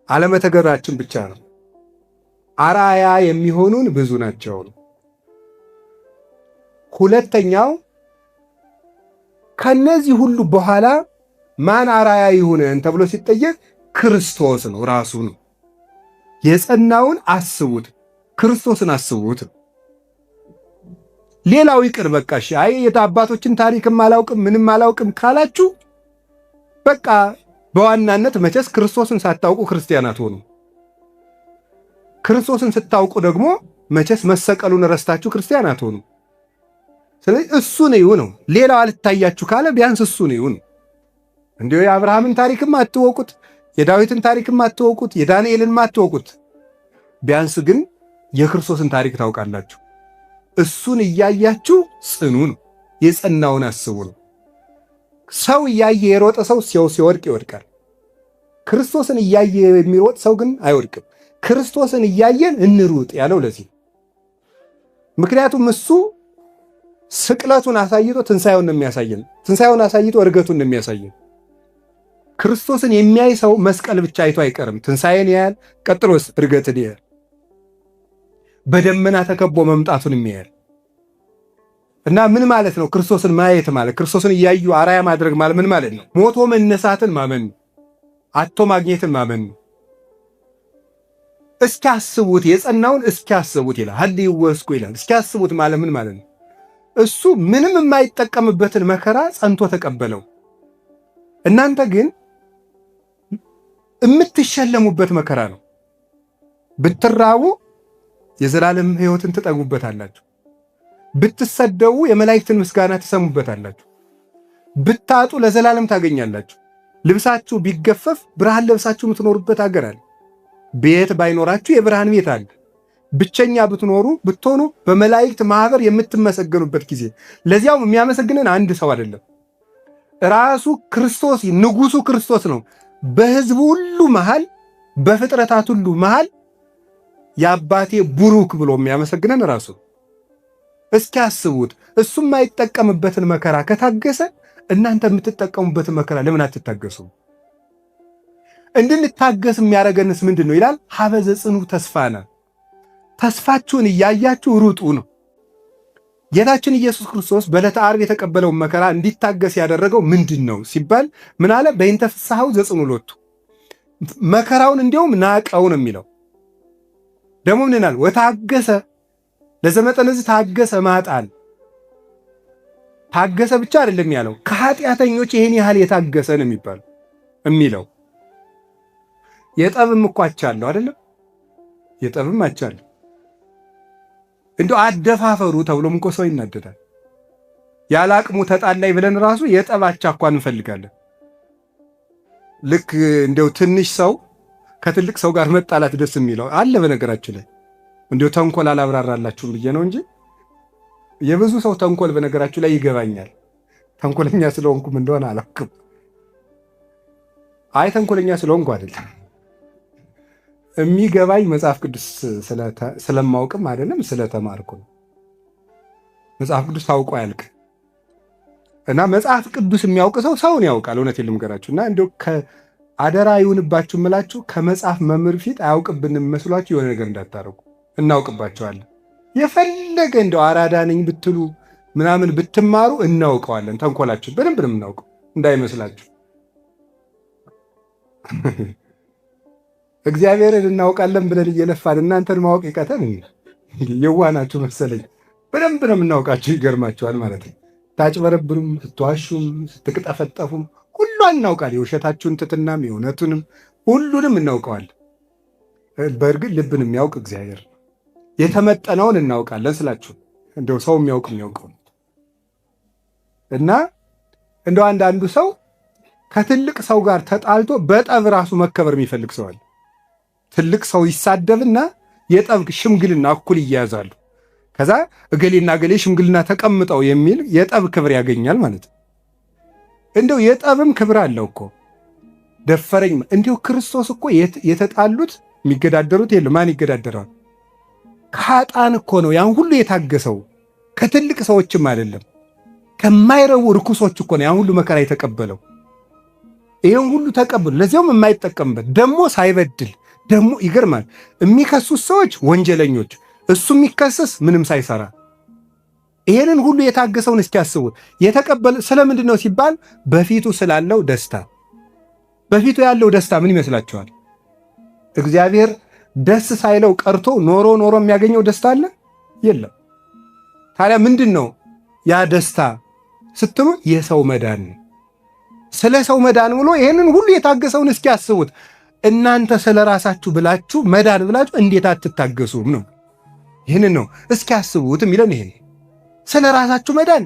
አለመተገራችን ብቻ ነው። አርአያ የሚሆኑን ብዙ ናቸው። ሁለተኛው ከነዚህ ሁሉ በኋላ ማን አርአያ ይሁነን ተብሎ ሲጠየቅ ክርስቶስ ነው፣ ራሱ ነው። የጸናውን አስቡት፣ ክርስቶስን አስቡት። ሌላው ይቅር በቃ እሺ፣ አይ የአባቶችን ታሪክም አላውቅም ምንም አላውቅም ካላችሁ በቃ በዋናነት መቼስ ክርስቶስን ሳታውቁ ክርስቲያን አትሆኑ። ክርስቶስን ስታውቁ ደግሞ መቼስ መሰቀሉን ረስታችሁ ክርስቲያን አትሆኑ። ስለዚህ እሱን እዩ ነው። ሌላው አልታያችሁ ካለ ቢያንስ እሱን እዩ ነው። እንዲሁ የአብርሃምን ታሪክም አትወቁት፣ የዳዊትን ታሪክም አትወቁት፣ የዳንኤልን አትወቁት። ቢያንስ ግን የክርስቶስን ታሪክ ታውቃላችሁ። እሱን እያያችሁ ጽኑ ነው። የጸናውን አስቡ ነው። ሰው እያየ የሮጠ ሰው ሲወድቅ ይወድቃል። ክርስቶስን እያየ የሚሮጥ ሰው ግን አይወድቅም። ክርስቶስን እያየን እንሩጥ ያለው ለዚህ። ምክንያቱም እሱ ስቅለቱን አሳይቶ ትንሣኤውን ነው የሚያሳየን። ትንሣኤውን አሳይቶ እርገቱን ነው የሚያሳየን። ክርስቶስን የሚያይ ሰው መስቀል ብቻ አይቶ አይቀርም። ትንሣኤን ያያል፣ ቀጥሎስ እርገትን ያያል። በደመና ተከቦ መምጣቱን የሚያያል። እና ምን ማለት ነው? ክርስቶስን ማየት ማለት ክርስቶስን እያዩ አርአያ ማድረግ ማለት ምን ማለት ነው? ሞቶ መነሳትን ማመን ነው። አጥቶ ማግኘትን ማመን ነው። እስኪያስቡት የጸናውን እስኪያስቡት ይላል። ሀል ይወስኩ ይላል። እስኪያስቡት ማለት ምን ማለት ነው? እሱ ምንም የማይጠቀምበትን መከራ ጸንቶ ተቀበለው። እናንተ ግን የምትሸለሙበት መከራ ነው። ብትራቡ የዘላለም ሕይወትን ትጠግቡበታላችሁ። ብትሰደቡ የመላእክትን ምስጋና ትሰሙበታላችሁ። ብታጡ ለዘላለም ታገኛላችሁ። ልብሳችሁ ቢገፈፍ ብርሃን ለብሳችሁ የምትኖሩበት አገር አለ። ቤት ባይኖራችሁ የብርሃን ቤት አለ። ብቸኛ ብትሆኑ በመላእክት ማህበር የምትመሰገኑበት ጊዜ። ለዚያውም የሚያመሰግነን አንድ ሰው አይደለም፣ ራሱ ክርስቶስ ንጉሱ ክርስቶስ ነው። በሕዝቡ ሁሉ መሃል፣ በፍጥረታት ሁሉ መሃል የአባቴ ቡሩክ ብሎ የሚያመሰግነን ራሱ። እስኪ አስቡት፣ እሱ የማይጠቀምበትን መከራ ከታገሰ እናንተ የምትጠቀሙበትን መከራ ለምን አትታገሱ? እንድንታገስ የሚያደርገንስ ምንድን ነው ይላል? ሀበዘ ጽኑ ተስፋነ፣ ተስፋችሁን እያያችሁ ሩጡ ነው። ጌታችን ኢየሱስ ክርስቶስ በዕለተ ዓርብ የተቀበለውን መከራ እንዲታገስ ያደረገው ምንድን ነው ሲባል ምን አለ? በእንተ ፍስሐው ዘጽኑ ሎቱ፣ መከራውን እንዲያውም ናቀው ነው የሚለው። ደግሞ ምን ይላል? ወታገሰ ለዘመጠነዝ ታገሰ ማጣን። ታገሰ ብቻ አይደለም ያለው፣ ከኃጢአተኞች ይሄን ያህል የታገሰ ነው የሚባለው የሚለው። የጠብም እኮ አቻለሁ አይደለም? የጠብም አቻለሁ። እንደው አደፋፈሩ ተብሎም እኮ ሰው ይናደዳል። ያለ አቅሙ ተጣላይ ብለን ራሱ የጠብ አቻ እንኳን እንፈልጋለን። ልክ እንደው ትንሽ ሰው ከትልቅ ሰው ጋር መጣላት ደስ የሚለው አለ። በነገራችሁ ላይ እንደው ተንኮል አላብራራላችሁም ብዬ ነው እንጂ የብዙ ሰው ተንኮል በነገራችሁ ላይ ይገባኛል። ተንኮለኛ ስለሆንኩም እንደሆነ አላውቅም። አይ ተንኮለኛ ስለሆንኩ አይደለም፣ የሚገባኝ መጽሐፍ ቅዱስ ስለማውቅም አይደለም ስለተማርኩ ነው። መጽሐፍ ቅዱስ ታውቆ አያልቅ እና መጽሐፍ ቅዱስ የሚያውቅ ሰው ሰውን ያውቃል። እውነቴን ልንገራችሁ እና እንደው አደራ ይሁንባችሁ እምላችሁ ከመጽሐፍ መምህር ፊት አያውቅብንም መስሏችሁ የሆነ ነገር እንዳታረጉ። እናውቅባቸዋለን። የፈለገ እንደው አራዳ ነኝ ብትሉ ምናምን ብትማሩ እናውቀዋለን። ተንኮላችሁ በደንብ ነው የምናውቀው፣ እንዳይመስላችሁ። እግዚአብሔርን እናውቃለን ብለን እየለፋን እናንተን ማወቅ ይቀተን። የዋህ ናችሁ መሰለኝ። በደንብ ነው የምናውቃችሁ። ይገርማችኋል ማለት ነው። ታጭበረብሩም፣ ስትዋሹም፣ ስትቅጠፈጠፉም ሁሉ እናውቃለን። የውሸታችሁን ትትናም የእውነቱንም ሁሉንም እናውቀዋለን። በእርግጥ ልብን የሚያውቅ እግዚአብሔር የተመጠነውን እናውቃለን ስላችሁ እንደው ሰው የሚያውቅ የሚያውቀው እና እንደው አንዳንዱ ሰው ከትልቅ ሰው ጋር ተጣልቶ በጠብ ራሱ መከበር የሚፈልግ ሰው አለ። ትልቅ ሰው ይሳደብና የጠብ ሽምግልና እኩል ይያያዛሉ። ከዛ እገሌና እገሌ ሽምግልና ተቀምጠው የሚል የጠብ ክብር ያገኛል ማለት ነው። እንደው የጠብም ክብር አለው እኮ ደፈረኝ። እንዲሁ ክርስቶስ እኮ የተጣሉት የሚገዳደሩት የለም። ማን ይገዳደራል? ከኃጥአን እኮ ነው ያን ሁሉ የታገሰው። ከትልቅ ሰዎችም አይደለም፣ ከማይረቡ ርኩሶች እኮ ነው ያን ሁሉ መከራ የተቀበለው። ይሄን ሁሉ ተቀብሎ ለዚያውም የማይጠቀምበት ደግሞ ሳይበድል ደግሞ ይገርማል። የሚከሱት ሰዎች ወንጀለኞች፣ እሱ የሚከሰስ ምንም ሳይሰራ ይሄንን ሁሉ የታገሰውን እስኪያስቡት የተቀበለ ስለምንድን ነው ሲባል በፊቱ ስላለው ደስታ። በፊቱ ያለው ደስታ ምን ይመስላችኋል? እግዚአብሔር ደስ ሳይለው ቀርቶ ኖሮ ኖሮ የሚያገኘው ደስታ አለ? የለም። ታዲያ ምንድን ነው ያ ደስታ ስትሉ የሰው መዳን ነው። ስለ ሰው መዳን ብሎ ይሄንን ሁሉ የታገሰውን እስኪያስቡት እናንተ ስለ ራሳችሁ ብላችሁ መዳን ብላችሁ እንዴት አትታገሱም ነው። ይህንን ነው እስኪያስቡት የሚለን። ይሄን ስለ ራሳችሁ መዳን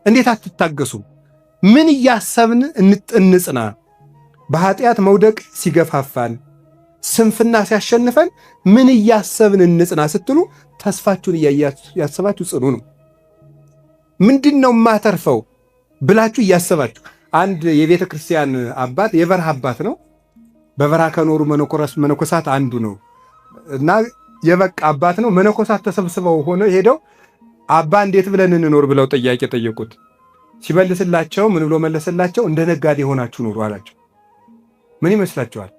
እንዴት አትታገሱም? ምን እያሰብን እንጽና? በኃጢአት መውደቅ ሲገፋፋን፣ ስንፍና ሲያሸንፈን ምን እያሰብን እንጽና ስትሉ ተስፋችሁን እያሰባችሁ ጽኑ ነው። ምንድን ነው የማተርፈው ብላችሁ እያሰባችሁ። አንድ የቤተ ክርስቲያን አባት፣ የበረሃ አባት ነው። በበረሃ ከኖሩ መነኮሳት አንዱ ነው እና የበቃ አባት ነው። መነኮሳት ተሰብስበው ሆነው ሄደው አባ እንዴት ብለን እንኖር ብለው ጥያቄ ጠየቁት። ሲመልስላቸው ምን ብሎ መለሰላቸው? እንደ ነጋዴ ሆናችሁ ኑሩ አላቸው። ምን ይመስላችኋል?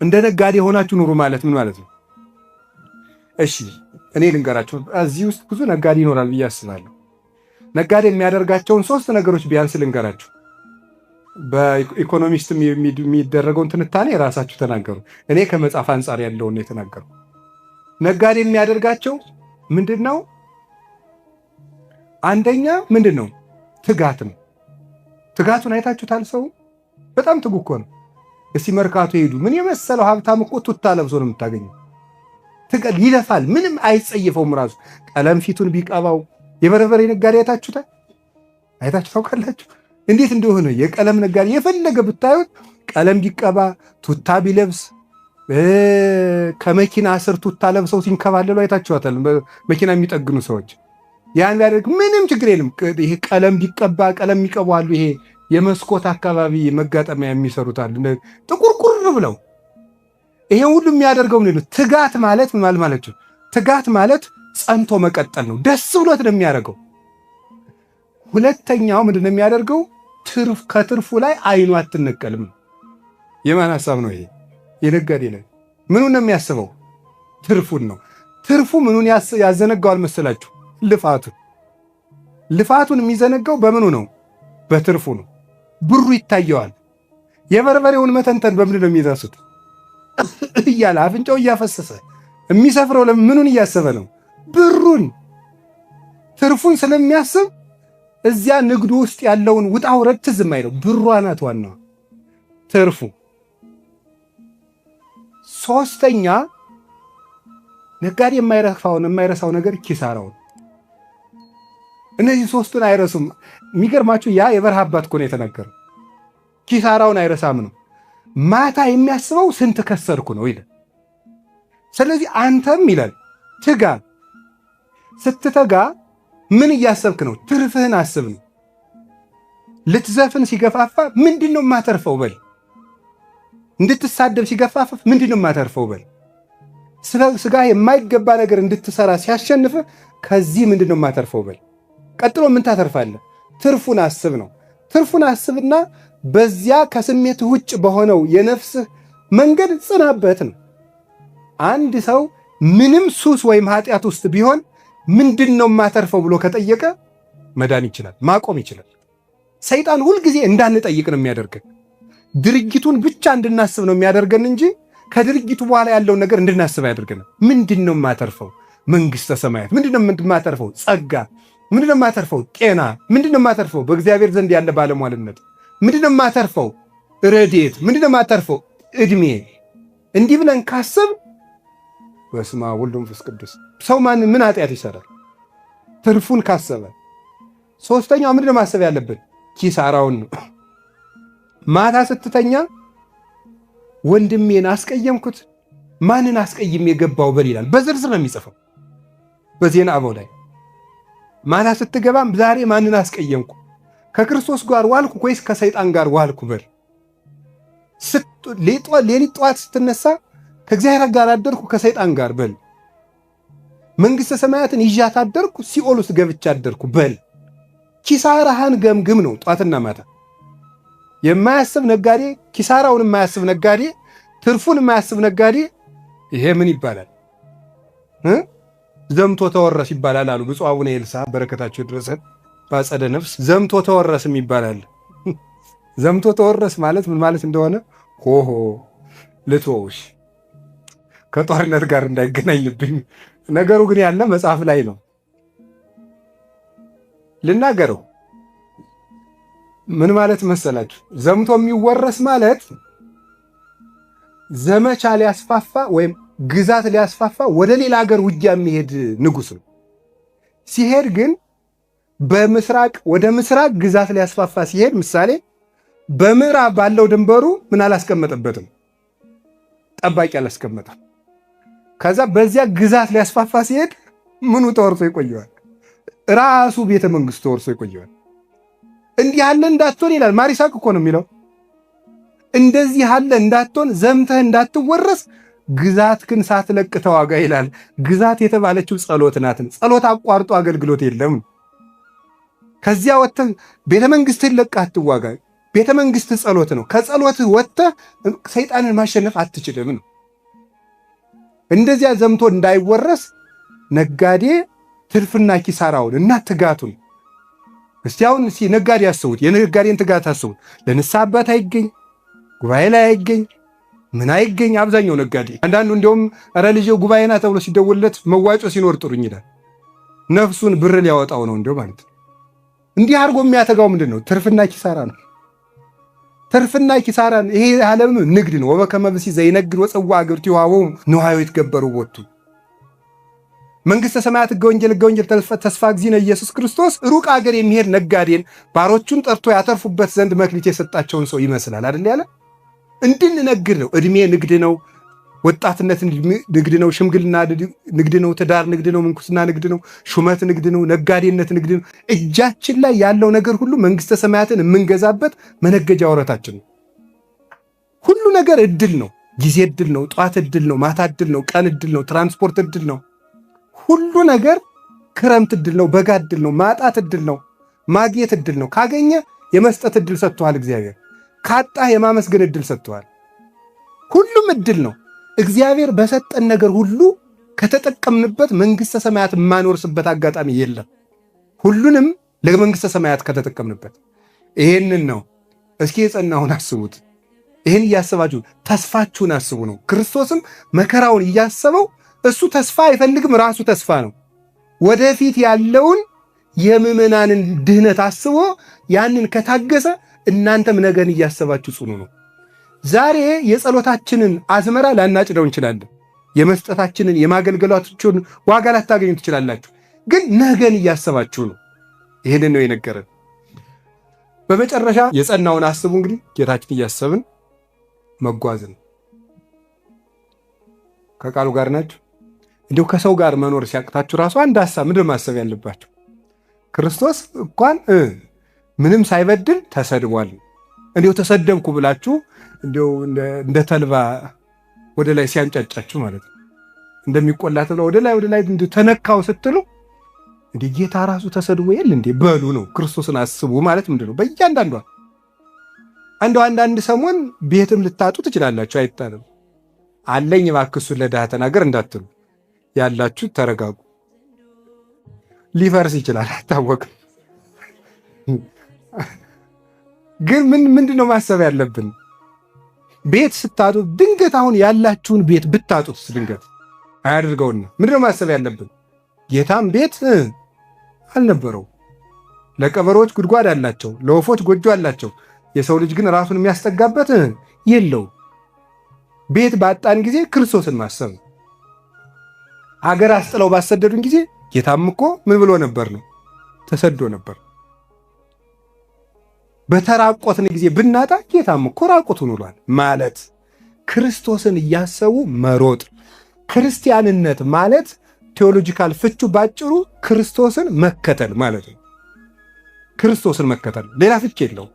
እንደ ነጋዴ ሆናችሁ ኑሩ ማለት ምን ማለት ነው? እሺ እኔ ልንገራችሁ። እዚህ ውስጥ ብዙ ነጋዴ ይኖራል ብዬ አስባለሁ። ነጋዴ የሚያደርጋቸውን ሶስት ነገሮች ቢያንስ ልንገራችሁ። በኢኮኖሚስትም የሚደረገውን ትንታኔ የራሳችሁ ተናገሩ። እኔ ከመጽሐፍ አንጻር ያለውን ነው የተናገሩ። ነጋዴ የሚያደርጋቸው ምንድን ነው? አንደኛ ምንድን ነው? ትጋት ነው። ትጋቱን አይታችሁታል። ሰው በጣም ትጉ እኮ ነው። እስቲ መርካቶ ሄዱ። ምን የመሰለው ሀብታም እኮ ቱታ ለብሶ ነው የምታገኘው። ይለፋል፣ ምንም አይጸየፈውም። ራሱ ቀለም ፊቱን ቢቀባው። የበርበሬ ነጋዴ አይታችሁታል? አይታችሁ ታውቃላችሁ? እንዴት እንደሆነ የቀለም ነጋዴ የፈለገ ብታዩት ቀለም ቢቀባ፣ ቱታ ቢለብስ፣ ከመኪና ስር ቱታ ለብሰው ሲንከባለሉ አይታችኋታል። መኪና የሚጠግኑ ሰዎች ያን ቢያደርግ ምንም ችግር የለም። ይሄ ቀለም ቢቀባ፣ ቀለም የሚቀቡ አሉ። ይሄ የመስኮት አካባቢ መጋጠሚያ የሚሰሩት አሉ፣ ጥቁርቁር ብለው። ይሄ ሁሉ የሚያደርገው ምንድን ነው? ትጋት ማለት ምን ማለት ነው? ትጋት ማለት ጸንቶ መቀጠል ነው። ደስ ብሎት ነው የሚያደርገው። ሁለተኛው ምንድን ነው የሚያደርገው? ትርፍ ከትርፉ ላይ አይኑ አትነቀልም። የማን ሀሳብ ነው ይሄ? የነጋዴ ነው። ምኑን ነው የሚያስበው? ትርፉን ነው። ትርፉ ምኑን ያዘነጋዋል መሰላችሁ? ልፋቱን። ልፋቱን የሚዘነጋው በምኑ ነው? በትርፉ ነው። ብሩ ይታየዋል። የበርበሬውን መተንተን በምንድን ነው የሚረሱት? እያለ አፍንጫው እያፈሰሰ የሚሰፍረው ምኑን እያሰበ ነው? ብሩን፣ ትርፉን ስለሚያስብ እዚያ ንግዱ ውስጥ ያለውን ውጣ ውረድ ትዝ የማይለው ብሯ ናት ዋናዋ፣ ትርፉ። ሶስተኛ ነጋዴ የማይረሳው ነገር ኪሳራውን። እነዚህ ሶስቱን አይረሱም። የሚገርማችሁ ያ የበረሃ አባት እኮ ነው የተናገረው። ኪሳራውን አይረሳም ነው። ማታ የሚያስበው ስንት ከሰርኩ ነው ይላል። ስለዚህ አንተም ይላል ትጋ። ስትተጋ ምን እያሰብክ ነው? ትርፍህን አስብ ነው። ልትዘፍን ሲገፋፋ ምንድን ነው የማተርፈው በል። እንድትሳደብ ሲገፋፋ ምንድን ነው የማተርፈው በል። ስጋ የማይገባ ነገር እንድትሰራ ሲያሸንፍ ከዚህ ምንድን ነው የማተርፈው በል። ቀጥሎ ምን ታተርፋለህ? ትርፉን አስብ ነው። ትርፉን አስብና በዚያ ከስሜት ውጭ በሆነው የነፍስህ መንገድ ጽናበት ነው። አንድ ሰው ምንም ሱስ ወይም ኃጢአት ውስጥ ቢሆን ምንድን ነው የማተርፈው ብሎ ከጠየቀ መዳን ይችላል፣ ማቆም ይችላል። ሰይጣን ሁልጊዜ እንዳንጠይቅ ነው የሚያደርገን። ድርጊቱን ብቻ እንድናስብ ነው የሚያደርገን እንጂ ከድርጊቱ በኋላ ያለውን ነገር እንድናስብ አያደርገንም። ምንድን ነው የማተርፈው? መንግሥተ ሰማያት። ምንድን ነው የማተርፈው? ጸጋ። ምንድን ነው የማተርፈው? ጤና። ምንድን ነው የማተርፈው? በእግዚአብሔር ዘንድ ያለ ባለሟልነት። ምንድን ነው የማተርፈው? ረድኤት። ምንድን ነው የማተርፈው? ዕድሜ። እንዲህ ብለን ካሰብ በስመ አብ ወወልድ ወመንፈስ ቅዱስ ሰው ማን ምን ኃጢአት ይሰራል? ትርፉን ካሰበ። ሶስተኛው ምንድን ነው ማሰብ ያለብን? ኪሳራውን ነው። ማታ ስትተኛ ወንድሜን አስቀየምኩት፣ ማንን አስቀይሜ የገባው በል ይላል። በዝርዝር ነው የሚጽፈው በዜና አበው ላይ። ማታ ስትገባም ዛሬ ማንን አስቀየምኩ፣ ከክርስቶስ ጋር ዋልኩ ወይስ ከሰይጣን ጋር ዋልኩ በል። ሌሊት ጠዋት ስትነሳ ከእግዚአብሔር ጋር አደርኩ ከሰይጣን ጋር በል። መንግሥተ ሰማያትን ይዣት አደርኩ ሲኦል ውስጥ ገብቻ አደርኩ በል። ኪሳራህን ገምግም ነው ጧትና ማታ። የማያስብ ነጋዴ፣ ኪሳራውን የማያስብ ነጋዴ፣ ትርፉን የማያስብ ነጋዴ ይሄ ምን ይባላል? ዘምቶ ተወረስ ይባላል አሉ ብፁዕ አቡነ ኤልሳ በረከታቸው ይድረሰን በአጸደ ነፍስ። ዘምቶ ተወረስም ይባላል። ዘምቶ ተወረስ ማለት ምን ማለት እንደሆነ ሆሆ ልትወውሽ ከጦርነት ጋር እንዳይገናኝብኝ። ነገሩ ግን ያለ መጽሐፍ ላይ ነው ልናገረው። ምን ማለት መሰላችሁ? ዘምቶ የሚወረስ ማለት ዘመቻ ሊያስፋፋ ወይም ግዛት ሊያስፋፋ ወደ ሌላ ሀገር ውጊያ የሚሄድ ንጉሥ ነው። ሲሄድ ግን በምስራቅ ወደ ምስራቅ ግዛት ሊያስፋፋ ሲሄድ ምሳሌ በምዕራብ ባለው ድንበሩ ምን አላስቀመጠበትም፣ ጠባቂ አላስቀመጠም። ከዛ በዚያ ግዛት ሊያስፋፋ ሲሄድ ምኑ ተወርሶ ይቆየዋል? ራሱ ቤተ መንግስቱ ተወርሶ ይቆየዋል። እንዲህ ያለ እንዳትሆን ይላል። ማር ይስሐቅ እኮ ነው የሚለው። እንደዚህ ያለ እንዳትሆን ዘምተህ እንዳትወረስ ግዛትህን ሳትለቅ ተዋጋ ይላል። ግዛት የተባለችው ጸሎት ናትን። ጸሎት አቋርጦ አገልግሎት የለም። ከዚያ ወጥተህ ቤተ መንግስትህን ለቀህ አትዋጋ። ቤተ መንግስትህ ጸሎት ነው። ከጸሎትህ ወጥተህ ሰይጣንን ማሸነፍ አትችልም ነው። እንደዚያ ዘምቶ እንዳይወረስ ነጋዴ ትርፍና ኪሳራውን እና ትጋቱን እስቲ አሁን እስቲ ነጋዴ አስቡት። የነጋዴን ትጋት አስቡት። ለንስሐ አባት አይገኝ፣ ጉባኤ ላይ አይገኝ፣ ምን አይገኝ። አብዛኛው ነጋዴ አንዳንዱ እንዲያውም ኧረ ልጄ ጉባኤ ና ተብሎ ሲደወልለት መዋጮ ሲኖር ጥሩኝ ይላል። ነፍሱን ብር ሊያወጣው ነው እንዲያው ማለት ነው። እንዲህ አድርጎ የሚያተጋው ምንድን ነው? ትርፍና ኪሳራ ነው። ትርፍና ኪሳራ ይሄ ዓለም ንግድ ነው። ወበከመ ብእሲ ዘይነግድ ወፀዋ አግብርቲሁ ይሃቦሙ ንዋዮ ይትገበሩ ቦቱ። መንግሥተ ሰማያት ሕገ ወንጌል ሕገ ወንጌል ተስፋ እግዚእነ ኢየሱስ ክርስቶስ ሩቅ አገር የሚሄድ ነጋዴን ባሮቹን ጠርቶ ያተርፉበት ዘንድ መክሊት የሰጣቸውን ሰው ይመስላል አይደል ያለ። እንድንነግድ ነው። እድሜ ንግድ ነው። ወጣትነት ንግድ ነው። ሽምግልና ንግድ ነው። ትዳር ንግድ ነው። ምንኩስና ንግድ ነው። ሹመት ንግድ ነው። ነጋዴነት ንግድ ነው። እጃችን ላይ ያለው ነገር ሁሉ መንግሥተ ሰማያትን የምንገዛበት መነገጃ ወረታችን ነው። ሁሉ ነገር እድል ነው። ጊዜ እድል ነው። ጠዋት እድል ነው። ማታ እድል ነው። ቀን እድል ነው። ትራንስፖርት እድል ነው። ሁሉ ነገር ክረምት እድል ነው። በጋ እድል ነው። ማጣት እድል ነው። ማግኘት እድል ነው። ካገኘ የመስጠት እድል ሰጥቶሃል እግዚአብሔር። ካጣህ የማመስገን እድል ሰጥቶሃል። ሁሉም እድል ነው። እግዚአብሔር በሰጠን ነገር ሁሉ ከተጠቀምንበት መንግሥተ ሰማያት የማንወርስበት አጋጣሚ የለም። ሁሉንም ለመንግሥተ ሰማያት ከተጠቀምንበት ይሄንን ነው። እስኪ የጸናውን አስቡት። ይህን እያሰባችሁ ተስፋችሁን አስቡ ነው። ክርስቶስም መከራውን እያሰበው እሱ ተስፋ አይፈልግም፣ ራሱ ተስፋ ነው። ወደፊት ያለውን የምዕመናንን ድህነት አስቦ ያንን ከታገሰ እናንተም ነገን እያሰባችሁ ጽኑ ነው። ዛሬ የጸሎታችንን አዝመራ ላናጭደው እንችላለን። የመስጠታችንን የማገልገላችሁን ዋጋ ላታገኙ ትችላላችሁ። ግን ነገን እያሰባችሁ ነው። ይህንን ነው የነገረን። በመጨረሻ የጸናውን አስቡ። እንግዲህ ጌታችን እያሰብን መጓዝን ከቃሉ ጋር ናችሁ። እንዲሁ ከሰው ጋር መኖር ሲያቅታችሁ ራሱ አንድ ሀሳብ ምንድን ማሰብ ያለባችሁ? ክርስቶስ እንኳን ምንም ሳይበድል ተሰድቧል። እንዲሁ ተሰደብኩ ብላችሁ እንዲሁ እንደ ተልባ ወደ ላይ ሲያንጫጫችሁ ማለት ነው፣ እንደሚቆላ ተብላ ወደ ላይ ወደ ላይ ተነካው ስትሉ እንዲህ ጌታ ራሱ ተሰድቦ የለ እንዴ በሉ ነው። ክርስቶስን አስቡ ማለት ምንድን ነው? በእያንዳንዷ እንደው አንዳንድ ሰሞን ቤትም ልታጡ ትችላላችሁ፣ አይጣልም። አለኝ እባክህ እሱን ለድሃ ተናገር እንዳትሉ። ያላችሁ ተረጋጉ። ሊፈርስ ይችላል አይታወቅም። ግን ምንድን ነው ማሰብ ያለብን? ቤት ስታጡ ድንገት አሁን ያላችሁን ቤት ብታጡት ድንገት አያድርገውና ምንድን ነው ማሰብ ያለብን? ጌታም ቤት አልነበረው። ለቀበሮች ጉድጓድ አላቸው፣ ለወፎች ጎጆ አላቸው። የሰው ልጅ ግን ራሱን የሚያስጠጋበት የለው። ቤት ባጣን ጊዜ ክርስቶስን ማሰብ ነው። አገር አስጥለው ባሰደዱን ጊዜ ጌታም እኮ ምን ብሎ ነበር ነው? ተሰዶ ነበር። በተራቆትን ጊዜ ብናጣ ጌታም እኮ ራቁቱን ውሏል። ማለት ክርስቶስን እያሰቡ መሮጥ። ክርስቲያንነት ማለት theological ፍቹ ባጭሩ ክርስቶስን መከተል ማለት ነው። ክርስቶስን መከተል ሌላ ፍች የለውም።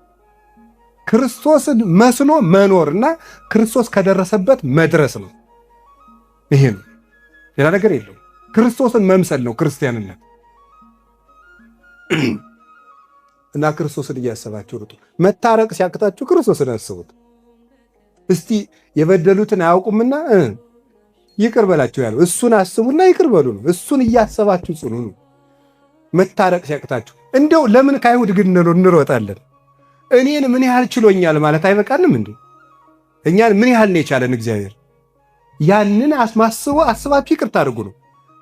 ክርስቶስን መስሎ መኖርና ክርስቶስ ከደረሰበት መድረስ ነው። ይሄ ነው፣ ሌላ ነገር የለውም። ክርስቶስን መምሰል ነው ክርስቲያንነት። እና ክርስቶስን እያሰባችሁ ሩጡ። መታረቅ ሲያቅታችሁ ክርስቶስን አስቡት። እስቲ የበደሉትን አያውቁምና ይቅር በላቸው ያለው እሱን አስቡና ይቅር በሉ ነው። እሱን እያሰባችሁ ጽኑ ነው። መታረቅ ሲያቅታችሁ እንደው ለምን ከአይሁድ ግን እንሮጣለን? እኔን ምን ያህል ችሎኛል ማለት አይበቃንም እንዴ? እኛን ምን ያህል ነው የቻለን እግዚአብሔር? ያንን አስማስቦ አስባችሁ ይቅርታ አድርጉ ነው።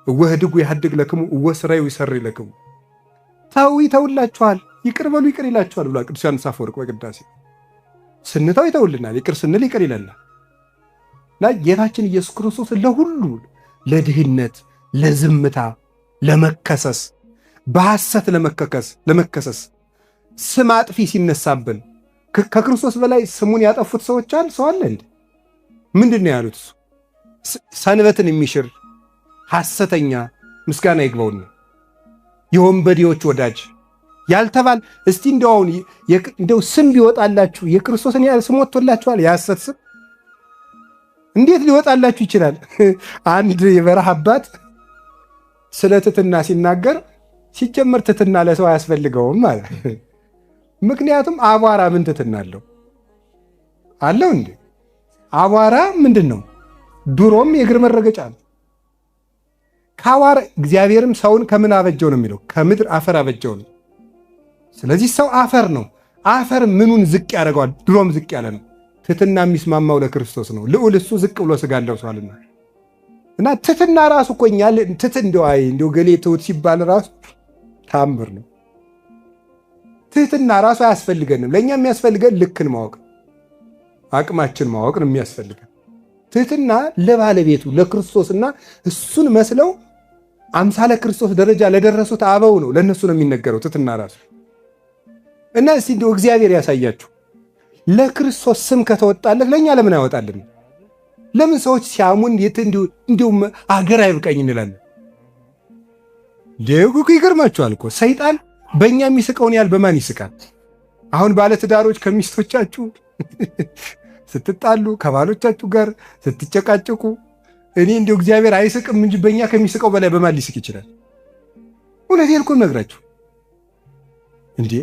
እወህድጉ ያድግ ለክሙ እወስራዩ ይሰሪ ለክሙ፣ ተው ይተውላችኋል፣ ይቅር በሉ ይቅር ይላችኋል ብሏል ቅዱስ ዮሐንስ አፈወርቅ በቅዳሴ። ስንተው ይተውልናል፣ ይቅር ስንል ይቅር ይለናል። እና ጌታችን ኢየሱስ ክርስቶስ ለሁሉ ለድህነት፣ ለዝምታ፣ ለመከሰስ፣ በሐሰት ለመከሰስ ስም አጥፊ ሲነሳብን ከክርስቶስ በላይ ስሙን ያጠፉት ሰዎች አለ ሰው አለ እንዴ? ምንድን ነው ያሉት? ሰንበትን የሚሽር ሐሰተኛ ምስጋና ይግባውና የወንበዴዎች ወዳጅ ያልተባል። እስቲ እንደው አሁን እንደው ስም ቢወጣላችሁ የክርስቶስን ያህል ስም ወጥቶላችኋል? የሐሰት ስም እንዴት ሊወጣላችሁ ይችላል? አንድ የበረሃ አባት ስለ ትትና ሲናገር ሲጀመር ትትና ለሰው አያስፈልገውም ማለት። ምክንያቱም አቧራ ምን ትትና አለው አለው እንዴ? አቧራ ምንድን ነው? ድሮም የእግር መረገጫ ነው። ከአቧራ እግዚአብሔርም ሰውን ከምን አበጀው ነው የሚለው? ከምድር አፈር አበጀው ነው። ስለዚህ ሰው አፈር ነው። አፈር ምኑን ዝቅ ያደርገዋል? ድሮም ዝቅ ያለ ነው። ትትና የሚስማማው ለክርስቶስ ነው። ልዑል እሱ ዝቅ ብሎ ስጋ ለብሷልና። እና ትትና ራሱ እኮ እኛ ትት እንደው አይ እንደው ገሌ ትሁት ሲባል ራሱ ታምር ነው። ትህትና ራሱ አያስፈልገንም። ለእኛ የሚያስፈልገን ልክን ማወቅ፣ አቅማችን ማወቅ ነው የሚያስፈልገን። ትህትና ለባለቤቱ ለክርስቶስና እሱን መስለው አምሳለ ክርስቶስ ደረጃ ለደረሱት አበው ነው፣ ለእነሱ ነው የሚነገረው ትህትና ራሱ። እና እስቲ እንደው እግዚአብሔር ያሳያችሁ፣ ለክርስቶስ ስም ከተወጣለት ለእኛ ለምን አይወጣልን? ለምን ሰዎች ሲያሙን እንዲሁ አገር አይብቀኝ እንላለን? ይገርማችኋል እኮ ሰይጣን በእኛ የሚስቀውን ያህል በማን ይስቃል? አሁን ባለትዳሮች ከሚስቶቻችሁ ስትጣሉ፣ ከባሎቻችሁ ጋር ስትጨቃጨቁ፣ እኔ እንዲሁ እግዚአብሔር አይስቅም እንጂ በእኛ ከሚስቀው በላይ በማን ሊስቅ ይችላል? እውነቴን እኮ እነግራችሁ እንዴ።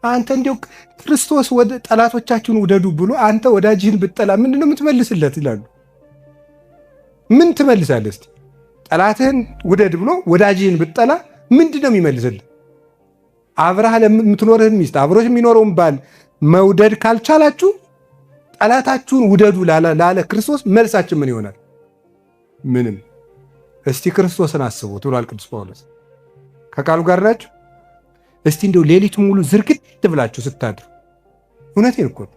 አንተ እንዲሁ ክርስቶስ ወደ ጠላቶቻችሁን ውደዱ ብሎ አንተ ወዳጅህን ብትጠላ ምንድነው የምትመልስለት ይላሉ። ምን ትመልሳለህ እስቲ? ጠላትህን ውደድ ብሎ ወዳጅህን ብትጠላ ምንድነው የሚመልስልህ? አብረህ የምትኖርህን ሚስት አብሮሽ የሚኖረውን ባል መውደድ ካልቻላችሁ ጠላታችሁን ውደዱ ላለ ክርስቶስ መልሳችን ምን ይሆናል? ምንም። እስቲ ክርስቶስን አስቡት ብሏል ቅዱስ ጳውሎስ። ከቃሉ ጋር ናችሁ? እስቲ እንደው ሌሊቱ ሙሉ ዝርግት ብላችሁ ስታድሩ፣ እውነቴን እኮ ነው፣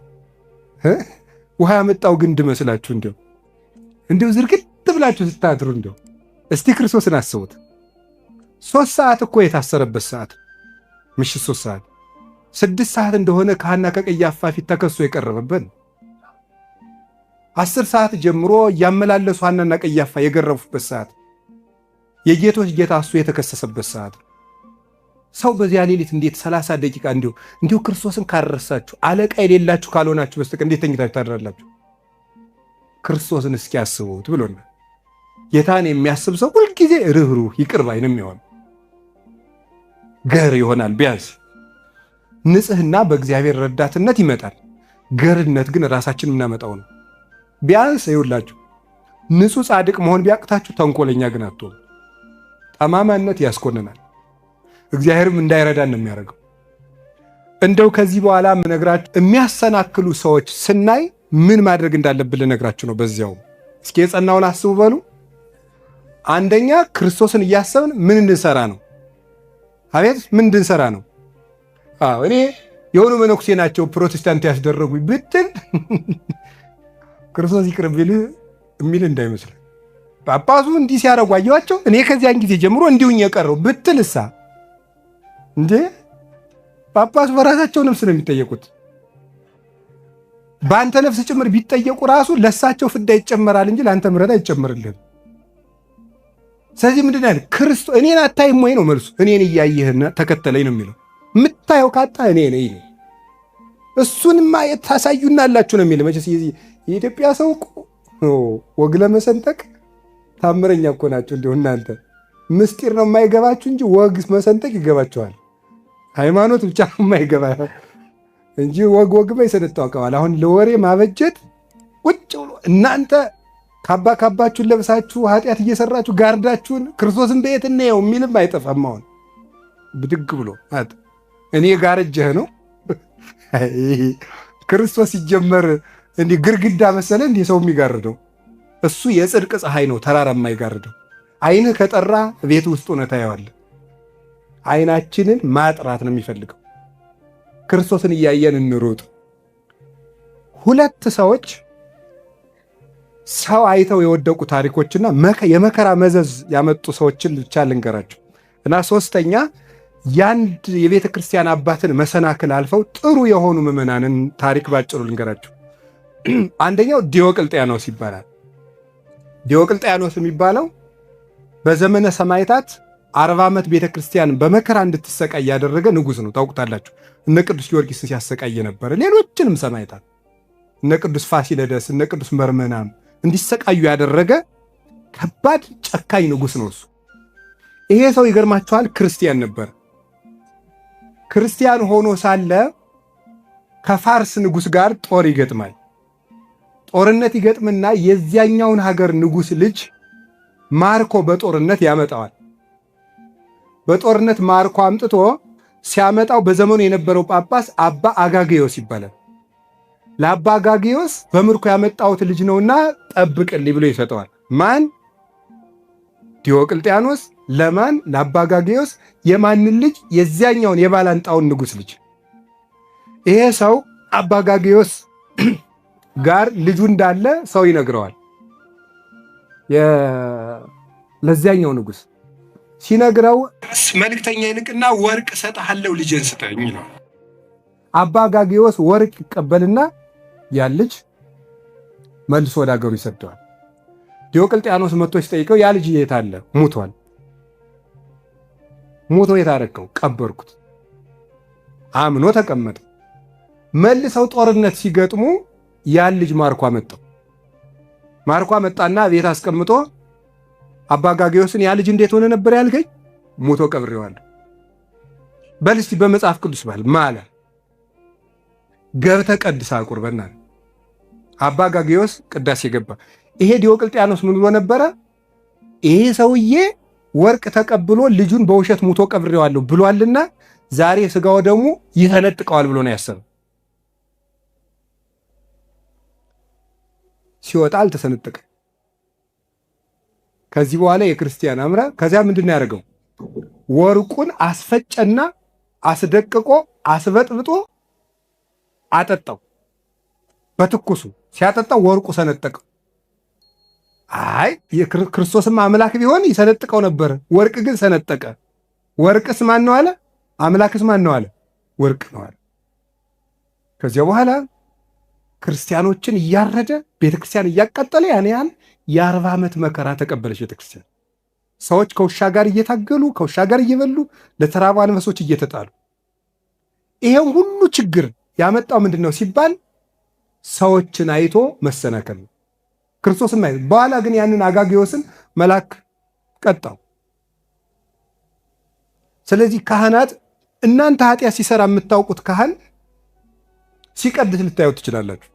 ውሃ ያመጣው ግንድ መስላችሁ እንደው ዝርግት ብላችሁ ስታድሩ እንደው እስቲ ክርስቶስን አስቡት። 3 ሰዓት እኮ የታሰረበት ሰዓት፣ ምሽት 3 ሰዓት፣ 6 ሰዓት እንደሆነ ከሐና ከቀያፋ ፊት ተከሶ የቀረበበት፣ 10 ሰዓት ጀምሮ እያመላለሱ ሐናና ቀያፋ የገረፉበት ሰዓት፣ የጌቶች ጌታ እሱ የተከሰሰበት ሰዓት። ሰው በዚያ ሌሊት እንዴት 30 ደቂቃ እንዲሁ ክርስቶስን ካልረሳችሁ አለቃ የሌላችሁ ካልሆናችሁ በስተቀር እንዴት ተኝታችሁ ታድራላችሁ? ክርስቶስን እስኪ አስቡት ብሎናል። ጌታን የሚያስብ ሰው ሁልጊዜ ርኅሩህ ይቅር ባይ ነው የሚሆነው። ገር ይሆናል። ቢያንስ ንጽህና በእግዚአብሔር ረዳትነት ይመጣል። ገርነት ግን ራሳችን የምናመጣው ነው። ቢያንስ ይኸውላችሁ ንጹሕ ጻድቅ መሆን ቢያቅታችሁ ተንኮለኛ ግን አትሆኑ። ጠማማነት ያስኮንናል፣ እግዚአብሔርም እንዳይረዳን ነው የሚያደርገው። እንደው ከዚህ በኋላ የምነግራችሁ የሚያሰናክሉ ሰዎች ስናይ ምን ማድረግ እንዳለብን ልነግራችሁ ነው። በዚያው እስኪ የጸናውን አስቡ በሉ። አንደኛ ክርስቶስን እያሰብን ምን እንድንሰራ ነው? አቤት ምን እንድንሰራ ነው? አዎ እኔ የሆኑ መነኩሴ ናቸው ፕሮቴስታንት ያስደረጉኝ ብትል ክርስቶስ ይቅር ቢልህ የሚል እንዳይመስል። ጳጳሱ እንዲህ ሲያደርጉ አየኋቸው፣ እኔ ከዚያን ጊዜ ጀምሮ እንዲሁኝ የቀረው ብትል እሳ እንዴ ጳጳሱ በራሳቸው ነፍስ ነው የሚጠየቁት። በአንተ ነፍስ ጭምር ቢጠየቁ ራሱ ለሳቸው ፍዳ ይጨመራል እንጂ ለአንተ ምሕረት አይጨመርልህም። ስለዚህ ምንድን ያህል ክርስቶስ እኔን አታይም ወይ ነው መልሱ። እኔን እያየህና ተከተለኝ ነው የሚለው። የምታየው ካጣ እኔ ነኝ ነው። እሱንማ ታሳዩናላችሁ ነው የሚለው። መቼስ የኢትዮጵያ ሰው ወግ ለመሰንጠቅ ታምረኛ እኮ ናቸው። እንዲሁ እናንተ ምስጢር ነው የማይገባችሁ እንጂ ወግ መሰንጠቅ ይገባችኋል። ሃይማኖት ብቻ ነው የማይገባ እንጂ ወግ ወግማ ይሰነጣቀዋል። አሁን ለወሬ ማበጀት ቁጭ ብሎ እናንተ ካባ ካባችሁን ለብሳችሁ ኃጢአት እየሰራችሁ ጋርዳችሁን ክርስቶስን በየት እንየው የሚልም አይጠፋም። አሁን ብድግ ብሎ እኔ ጋርጀህ ነው ክርስቶስ ሲጀመር እንዲህ ግርግዳ መሰለ እንዲህ ሰው የሚጋርደው። እሱ የጽድቅ ፀሐይ ነው፣ ተራራ የማይጋርደው። ዓይንህ ከጠራ ቤት ውስጥ ሆነህ ታየዋለህ። ዓይናችንን ማጥራት ነው የሚፈልገው። ክርስቶስን እያየን እንሩጥ። ሁለት ሰዎች ሰው አይተው የወደቁ ታሪኮችና የመከራ መዘዝ ያመጡ ሰዎችን ብቻ ልንገራቸው እና ሶስተኛ የአንድ የቤተ ክርስቲያን አባትን መሰናክል አልፈው ጥሩ የሆኑ ምዕመናንን ታሪክ ባጭሩ ልንገራቸው። አንደኛው ዲዮቅልጥያኖስ ይባላል። ዲዮቅልጥያኖስ የሚባለው በዘመነ ሰማዕታት 40 ዓመት ቤተ ክርስቲያን በመከራ እንድትሰቃይ ያደረገ ንጉሥ ነው። ታውቁታላችሁ። እነ ቅዱስ ጊዮርጊስን ሲያሰቃይ ነበረ። ሌሎችንም ሰማዕታት እነ ቅዱስ ፋሲለደስ፣ እነ ቅዱስ መርመናም እንዲሰቃዩ ያደረገ ከባድ ጨካኝ ንጉሥ ነው እሱ። ይሄ ሰው ይገርማችኋል፣ ክርስቲያን ነበር። ክርስቲያን ሆኖ ሳለ ከፋርስ ንጉሥ ጋር ጦር ይገጥማል። ጦርነት ይገጥምና የዚያኛውን ሀገር ንጉሥ ልጅ ማርኮ በጦርነት ያመጣዋል። በጦርነት ማርኮ አምጥቶ ሲያመጣው በዘመኑ የነበረው ጳጳስ አባ አጋጌዮስ ይባላል። ለአባ አጋጌዮስ በምርኮ ያመጣሁት ልጅ ነውና ጠብቅልኝ ብሎ ይሰጠዋል። ማን? ዲዮቅልጥያኖስ። ለማን? ለአባ አጋጌዮስ። የማንን ልጅ? የዚያኛውን የባላንጣውን ንጉሥ ልጅ። ይሄ ሰው አባ አጋጌዮስ ጋር ልጁ እንዳለ ሰው ይነግረዋል። ለዚያኛው ንጉሥ ሲነግረው መልእክተኛ ይልቅና ወርቅ እሰጥሃለሁ ልጄን ስጠኝ ይለዋል። አባ አጋጌዮስ ወርቅ ይቀበልና ያን ልጅ መልሶ ወደ አገሩ ይሰደዋል። ዲዮቅልጥያኖስ መጥቶ ሲጠይቀው ያ ልጅ የት አለ? ሙቷል። ሞቶ የት አደረከው? ቀበርኩት። አምኖ ተቀመጠ። መልሰው ጦርነት ሲገጥሙ ያን ልጅ ማርኮ አመጣው። ማርኮ አመጣና ቤት አስቀምጦ አባ አጋጌዮስን ያ ልጅ እንዴት ሆነ ነበር ያልከኝ? ሞቶ ቀብሬዋለሁ። በል እስቲ በመጽሐፍ ቅዱስ ባል ማለ ገብተህ ቀድስ አቁርበና። አባ አጋጌዮስ ቅዳሴ ገባ። ይሄ ዲዮቅልጥያኖስ ምን ብሎ ነበረ? ይሄ ሰውዬ ወርቅ ተቀብሎ ልጁን በውሸት ሙቶ ቀብሬዋለሁ ብሏልና ዛሬ ስጋው ደግሞ ይተነጥቀዋል ብሎ ነው ያሰበው። ሲወጣ አልተሰነጠቀ። ከዚህ በኋላ የክርስቲያን አምራ ከዚያ ምንድን ነው ያደርገው? ወርቁን አስፈጨና አስደቅቆ አስበጥብጦ አጠጣው። በትኩሱ ሲያጠጣው ወርቁ ሰነጠቀው። አይ የክርስቶስም አምላክ ቢሆን ይሰነጥቀው ነበር፣ ወርቅ ግን ሰነጠቀ። ወርቅስ ማን ነው አለ? አምላክስ ማን ነው አለ? ወርቅ ነው አለ። ከዚያ በኋላ ክርስቲያኖችን እያረደ ቤተክርስቲያን እያቃጠለ ያን ያህል የ40 ዓመት መከራ ተቀበለች ቤተክርስቲያን። ሰዎች ከውሻ ጋር እየታገሉ ከውሻ ጋር እየበሉ ለተራቡ አንበሶች እየተጣሉ ይሄን ሁሉ ችግር ያመጣው ምንድን ነው ሲባል ሰዎችን አይቶ መሰናከል ነው። ክርስቶስን ማየት። በኋላ ግን ያንን አጋጌዮስን መልአክ ቀጣው። ስለዚህ ካህናት እናንተ ኃጢአት ሲሰራ የምታውቁት ካህን ሲቀድስ ልታዩት ትችላላችሁ።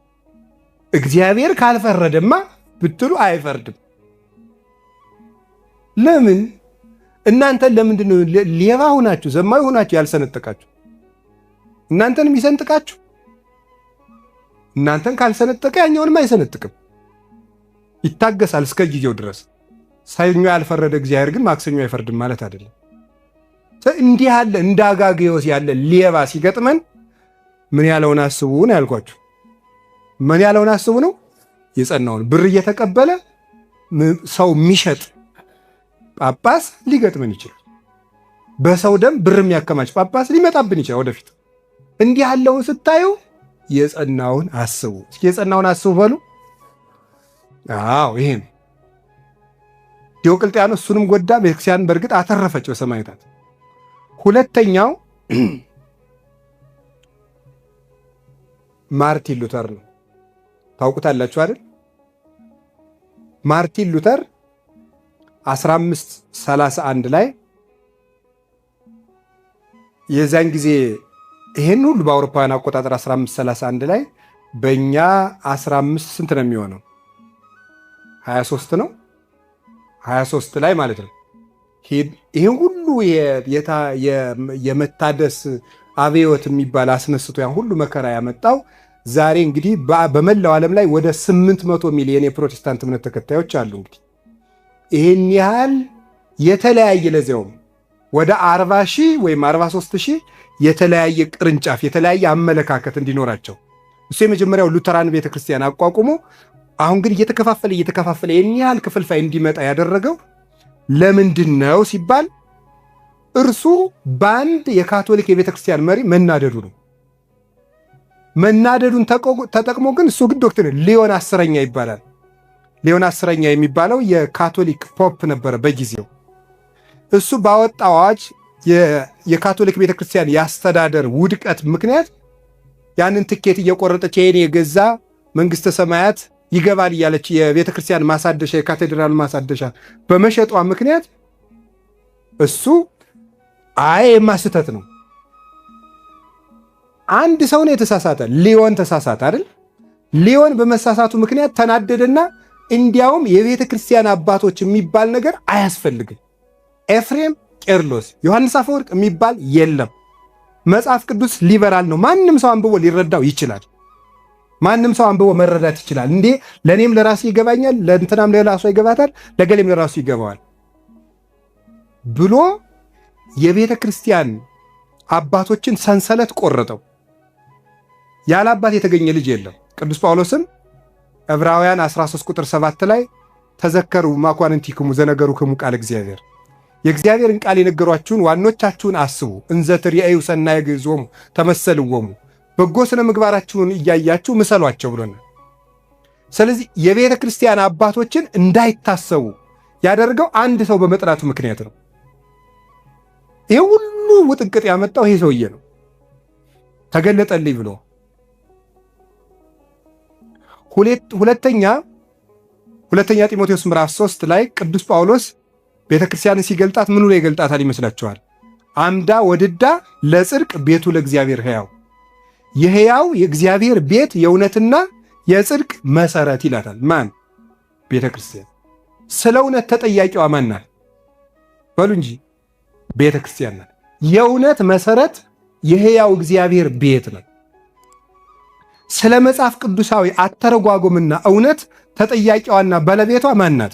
እግዚአብሔር ካልፈረደማ ብትሉ አይፈርድም። ለምን እናንተን ለምንድን ነው ሌባ ሆናችሁ ዘማዊ ሆናችሁ ያልሰነጠቃችሁ? እናንተንም ይሰንጥቃችሁ። እናንተን ካልሰነጠቀ ያኛውንም አይሰነጥቅም። ይታገሳል እስከ ጊዜው ድረስ። ሰኞ ያልፈረደ እግዚአብሔር ግን ማክሰኞ አይፈርድም ማለት አይደለም። እንዲህ ያለ እንደ አጋጌዎስ ያለ ሌባ ሲገጥመን ምን ያለውን አስቡ ነው ያልኳችሁ። ምን ያለውን አስቡ ነው? የጸናውን ብር እየተቀበለ ሰው የሚሸጥ ጳጳስ ሊገጥመን ይችላል። በሰው ደም ብር የሚያከማች ጳጳስ ሊመጣብን ይችላል ወደፊት። እንዲህ ያለውን ስታዩ የጸናውን አስቡ። እስኪ የጸናውን አስቡ በሉ። አዎ ይሄ ነው። ዲዮቅልጥያኖስ እሱንም ጎዳ። ቤተክርስቲያን በእርግጥ አተረፈች በሰማዕታት። ሁለተኛው ማርቲን ሉተር ነው። ታውቁታላችሁ አይደል? ማርቲን ሉተር 1531 ላይ የዚያን ጊዜ ይሄን ሁሉ በአውሮፓውያን አቆጣጠር 1531 ላይ በእኛ 15 ስንት ነው የሚሆነው? 23 ነው። 23 ላይ ማለት ነው። ይሄን ሁሉ የመታደስ አብዮት የሚባል አስነስቶ ያን ሁሉ መከራ ያመጣው ዛሬ እንግዲህ በመላው ዓለም ላይ ወደ 800 ሚሊዮን የፕሮቴስታንት እምነት ተከታዮች አሉ። እንግዲህ ይሄን ያህል የተለያየ ለዚያውም ወደ 40 ሺህ ወይም 43 ሺህ የተለያየ ቅርንጫፍ የተለያየ አመለካከት እንዲኖራቸው እሱ የመጀመሪያው ሉተራን ቤተክርስቲያን አቋቁሞ አሁን ግን እየተከፋፈለ እየተከፋፈለ ይሄን ያህል ክፍልፋይ እንዲመጣ ያደረገው ለምንድን ነው ሲባል እርሱ በአንድ የካቶሊክ የቤተክርስቲያን መሪ መናደዱ ነው። መናደዱን ተጠቅሞ ግን እሱ ግን doctrine ሊዮን አስረኛ ይባላል። ሊዮን አስረኛ የሚባለው የካቶሊክ pope ነበረ በጊዜው። እሱ ባወጣው አዋጅ የካቶሊክ ቤተክርስቲያን ያስተዳደር ውድቀት ምክንያት ያንን ትኬት እየቆረጠች ይሄን የገዛ መንግስተ ሰማያት ይገባል እያለች የቤተክርስቲያን ማሳደሻ የካቴድራል ማሳደሻ በመሸጧ ምክንያት እሱ አይ የማስተት ነው። አንድ ሰው ነው የተሳሳተ፣ ሊዮን ተሳሳተ አይደል? ሊዮን በመሳሳቱ ምክንያት ተናደደና እንዲያውም የቤተክርስቲያን አባቶች የሚባል ነገር አያስፈልግም፣ ኤፍሬም፣ ቄርሎስ፣ ዮሐንስ አፈወርቅ የሚባል የለም። መጽሐፍ ቅዱስ ሊበራል ነው። ማንም ሰው አንብቦ ሊረዳው ይችላል። ማንም ሰው አንብቦ መረዳት ይችላል። እንዴ ለኔም ለራሱ ይገባኛል፣ ለእንትናም ለራሱ ይገባታል፣ ለገሌም ለራሱ ይገባዋል ብሎ የቤተ ክርስቲያን አባቶችን ሰንሰለት ቆረጠው። ያለ አባት የተገኘ ልጅ የለም። ቅዱስ ጳውሎስም ዕብራውያን 13 ቁጥር 7 ላይ ተዘከሩ ማኳንንቲክሙ ዘነገሩክሙ ቃለ እግዚአብሔር፣ የእግዚአብሔርን ቃል የነገሯችሁን ዋኖቻችሁን አስቡ። እንዘ ትርእዩ ሰናየ ግዕዞሙ ተመሰልዎሙ፣ በጎ ስነ ምግባራችሁን እያያችሁ ምሰሏቸው ብሎናል። ስለዚህ የቤተ ክርስቲያን አባቶችን እንዳይታሰቡ ያደርገው አንድ ሰው በመጥላቱ ምክንያት ነው። ይሄ ሁሉ ውጥንቅጥ ያመጣው ይሄ ሰውዬ ነው። ተገለጠልኝ ብሎ ሁለተኛ ጢሞቴዎስ ምዕራፍ 3 ላይ ቅዱስ ጳውሎስ ቤተክርስቲያንን ሲገልጣት ምኑ ላይ ይገልጣታል ይመስላችኋል? አምዳ ወድዳ ለጽድቅ ቤቱ ለእግዚአብሔር ሕያው፣ የሕያው የእግዚአብሔር ቤት የእውነትና የጽድቅ መሰረት ይላታል። ማን? ቤተክርስቲያን። ስለ እውነት ተጠያቂዋ ማን ናት? በሉ እንጂ ቤተክርስቲያን ናት። የእውነት መሰረት የሕያው እግዚአብሔር ቤት ነው። ስለ መጽሐፍ ቅዱሳዊ አተረጓጎምና እውነት ተጠያቂዋና ባለቤቷ ማን ናት?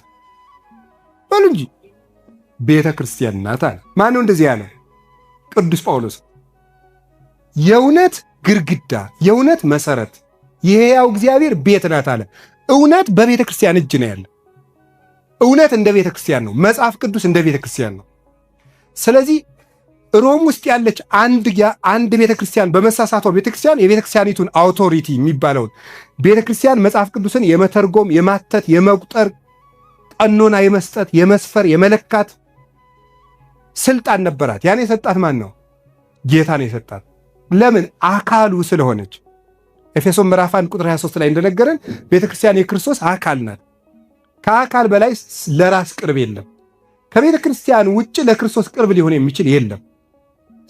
በሉ እንጂ ቤተ ክርስቲያን ናት አለ። ማን ነው እንደዚህ ያለ? ቅዱስ ጳውሎስ። የእውነት ግርግዳ፣ የእውነት መሰረት፣ የሕያው እግዚአብሔር ቤት ናት አለ። እውነት በቤተ ክርስቲያን እጅ ነው ያለ። እውነት እንደ ቤተ ክርስቲያን ነው። መጽሐፍ ቅዱስ እንደ ቤተ ክርስቲያን ነው። ስለዚህ ሮም ውስጥ ያለች አንድ ቤተክርስቲያን በመሳሳቷ ቤተክርስቲያን የቤተክርስቲያኒቱን authority የሚባለውን ቤተክርስቲያን መጽሐፍ ቅዱስን የመተርጎም የማተት የመቁጠር ቀኖና የመስጠት የመስፈር የመለካት ስልጣን ነበራት። ያን የሰጣት ማን ነው? ጌታ ነው የሰጣት። ለምን? አካሉ ስለሆነች። ኤፌሶን ምዕራፍ 1 ቁጥር 23 ላይ እንደነገረን ቤተክርስቲያን የክርስቶስ አካል ናት። ከአካል በላይ ለራስ ቅርብ የለም። ከቤተክርስቲያን ውጭ ለክርስቶስ ቅርብ ሊሆን የሚችል የለም።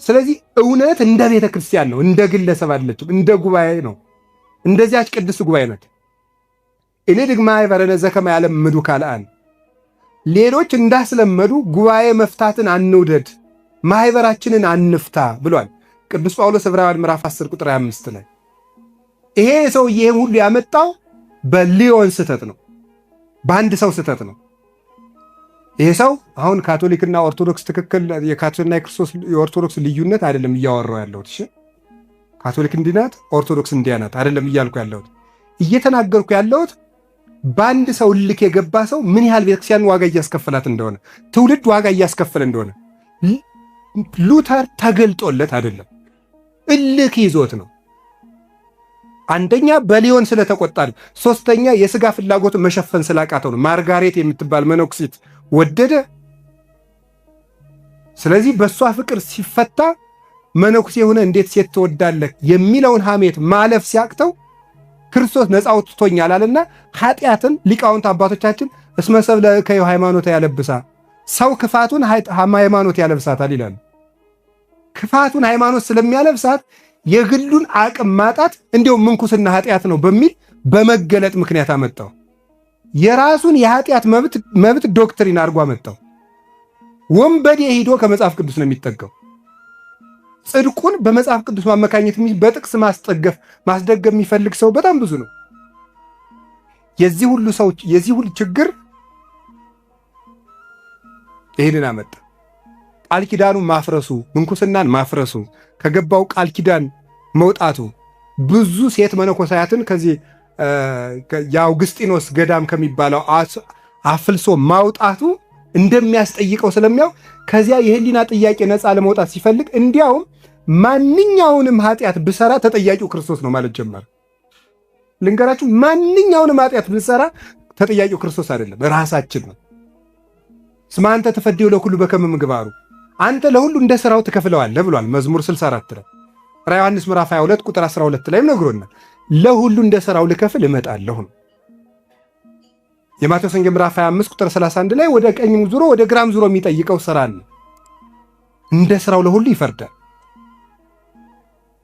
ስለዚህ እውነት እንደ ቤተ ክርስቲያን ነው፣ እንደ ግለሰብ አይደለችም፣ እንደ ጉባኤ ነው። እንደዚያች ቅድስት ጉባኤ ናት። ኢንኅድግ ማኅበረነ ዘከመ ያለምዱ ካልአን፣ ሌሎች እንዳስለመዱ ጉባኤ መፍታትን አንውደድ፣ ማኅበራችንን አንፍታ ብሏል ቅዱስ ጳውሎስ ዕብራውያን ምዕራፍ 10 ቁጥር 25 ላይ። ይሄ ሰውዬ ይሄን ሁሉ ያመጣው በሊዮን ስህተት ነው፣ በአንድ ሰው ስህተት ነው። ይሄ ሰው አሁን ካቶሊክና ኦርቶዶክስ ትክክል የካቶሊክና የክርስቶስ የኦርቶዶክስ ልዩነት አይደለም እያወራው ያለሁት። እሺ ካቶሊክ እንዲህ ናት፣ ኦርቶዶክስ እንዲያ ናት አይደለም እያልኩ ያለሁት። እየተናገርኩ ያለሁት በአንድ ሰው እልክ የገባ ሰው ምን ያህል ቤተክርስቲያን ዋጋ እያስከፈላት እንደሆነ፣ ትውልድ ዋጋ እያስከፈለ እንደሆነ። ሉተር ተገልጦለት አይደለም፣ እልክ ይዞት ነው። አንደኛ በሊዮን ስለተቆጣ፣ ሶስተኛ የስጋ ፍላጎት መሸፈን ስላቃተው ነው። ማርጋሬት የምትባል መነኩሲት ወደደ። ስለዚህ በእሷ ፍቅር ሲፈታ መነኩሴ የሆነ እንዴት ሴት ትወዳለህ የሚለውን ሐሜት ማለፍ ሲያቅተው ክርስቶስ ነፃ አውጥቶኛል አለና ኃጢአትን ሊቃውንት አባቶቻችን እስመ ሰብእ ለእከዩ ሃይማኖተ ያለብሳ፣ ሰው ክፋቱን ሃይማኖት ያለብሳታል ይላሉ። ክፋቱን ሃይማኖት ስለሚያለብሳት የግሉን አቅም ማጣት እንዲያውም ምንኩስና ኃጢአት ነው በሚል በመገለጥ ምክንያት አመጣው። የራሱን የኃጢአት መብት doctrine አድርጎ አመጣው። ወንበዴ ሂዶ ከመጽሐፍ ቅዱስ ነው የሚጠጋው። ጽድቁን በመጽሐፍ ቅዱስ ማመካኘት በጥቅስ ማስጠገፍ ማስደገፍ የሚፈልግ ሰው በጣም ብዙ ነው። የዚህ ሁሉ ሰው የዚህ ሁሉ ችግር ይህንን አመጣ። ቃል ኪዳኑ ማፍረሱ፣ ምንኩስናን ማፍረሱ፣ ከገባው ቃል ኪዳን መውጣቱ፣ ብዙ ሴት መነኮሳያትን ከዚህ የአውግስጢኖስ ገዳም ከሚባለው አፍልሶ ማውጣቱ እንደሚያስጠይቀው ስለሚያውቅ ከዚያ የህሊና ጥያቄ ነፃ ለመውጣት ሲፈልግ እንዲያውም ማንኛውንም ኃጢአት ብሰራ ተጠያቂው ክርስቶስ ነው ማለት ጀመረ። ልንገራችሁ፣ ማንኛውንም ኃጢአት ብንሰራ ተጠያቂው ክርስቶስ አይደለም፣ ራሳችን ነው። እስመ አንተ ትፈድዮ ለኩሉ በከመ ምግባሩ፣ አንተ ለሁሉ እንደ ስራው ትከፍለዋለህ ብሏል መዝሙር 64 ላይ። ራዕየ ዮሐንስ ምዕራፍ 22 ቁጥር 12 ላይም ነግሮናል። ለሁሉ እንደ ስራው ልከፍል እመጣለሁ ነው። የማቴዎስ ወንጌል ምዕራፍ 25 ቁጥር 31 ላይ ወደ ቀኝም ዙሮ ወደ ግራም ዙሮ የሚጠይቀው ስራ ነው። እንደ ስራው ለሁሉ ይፈርዳል።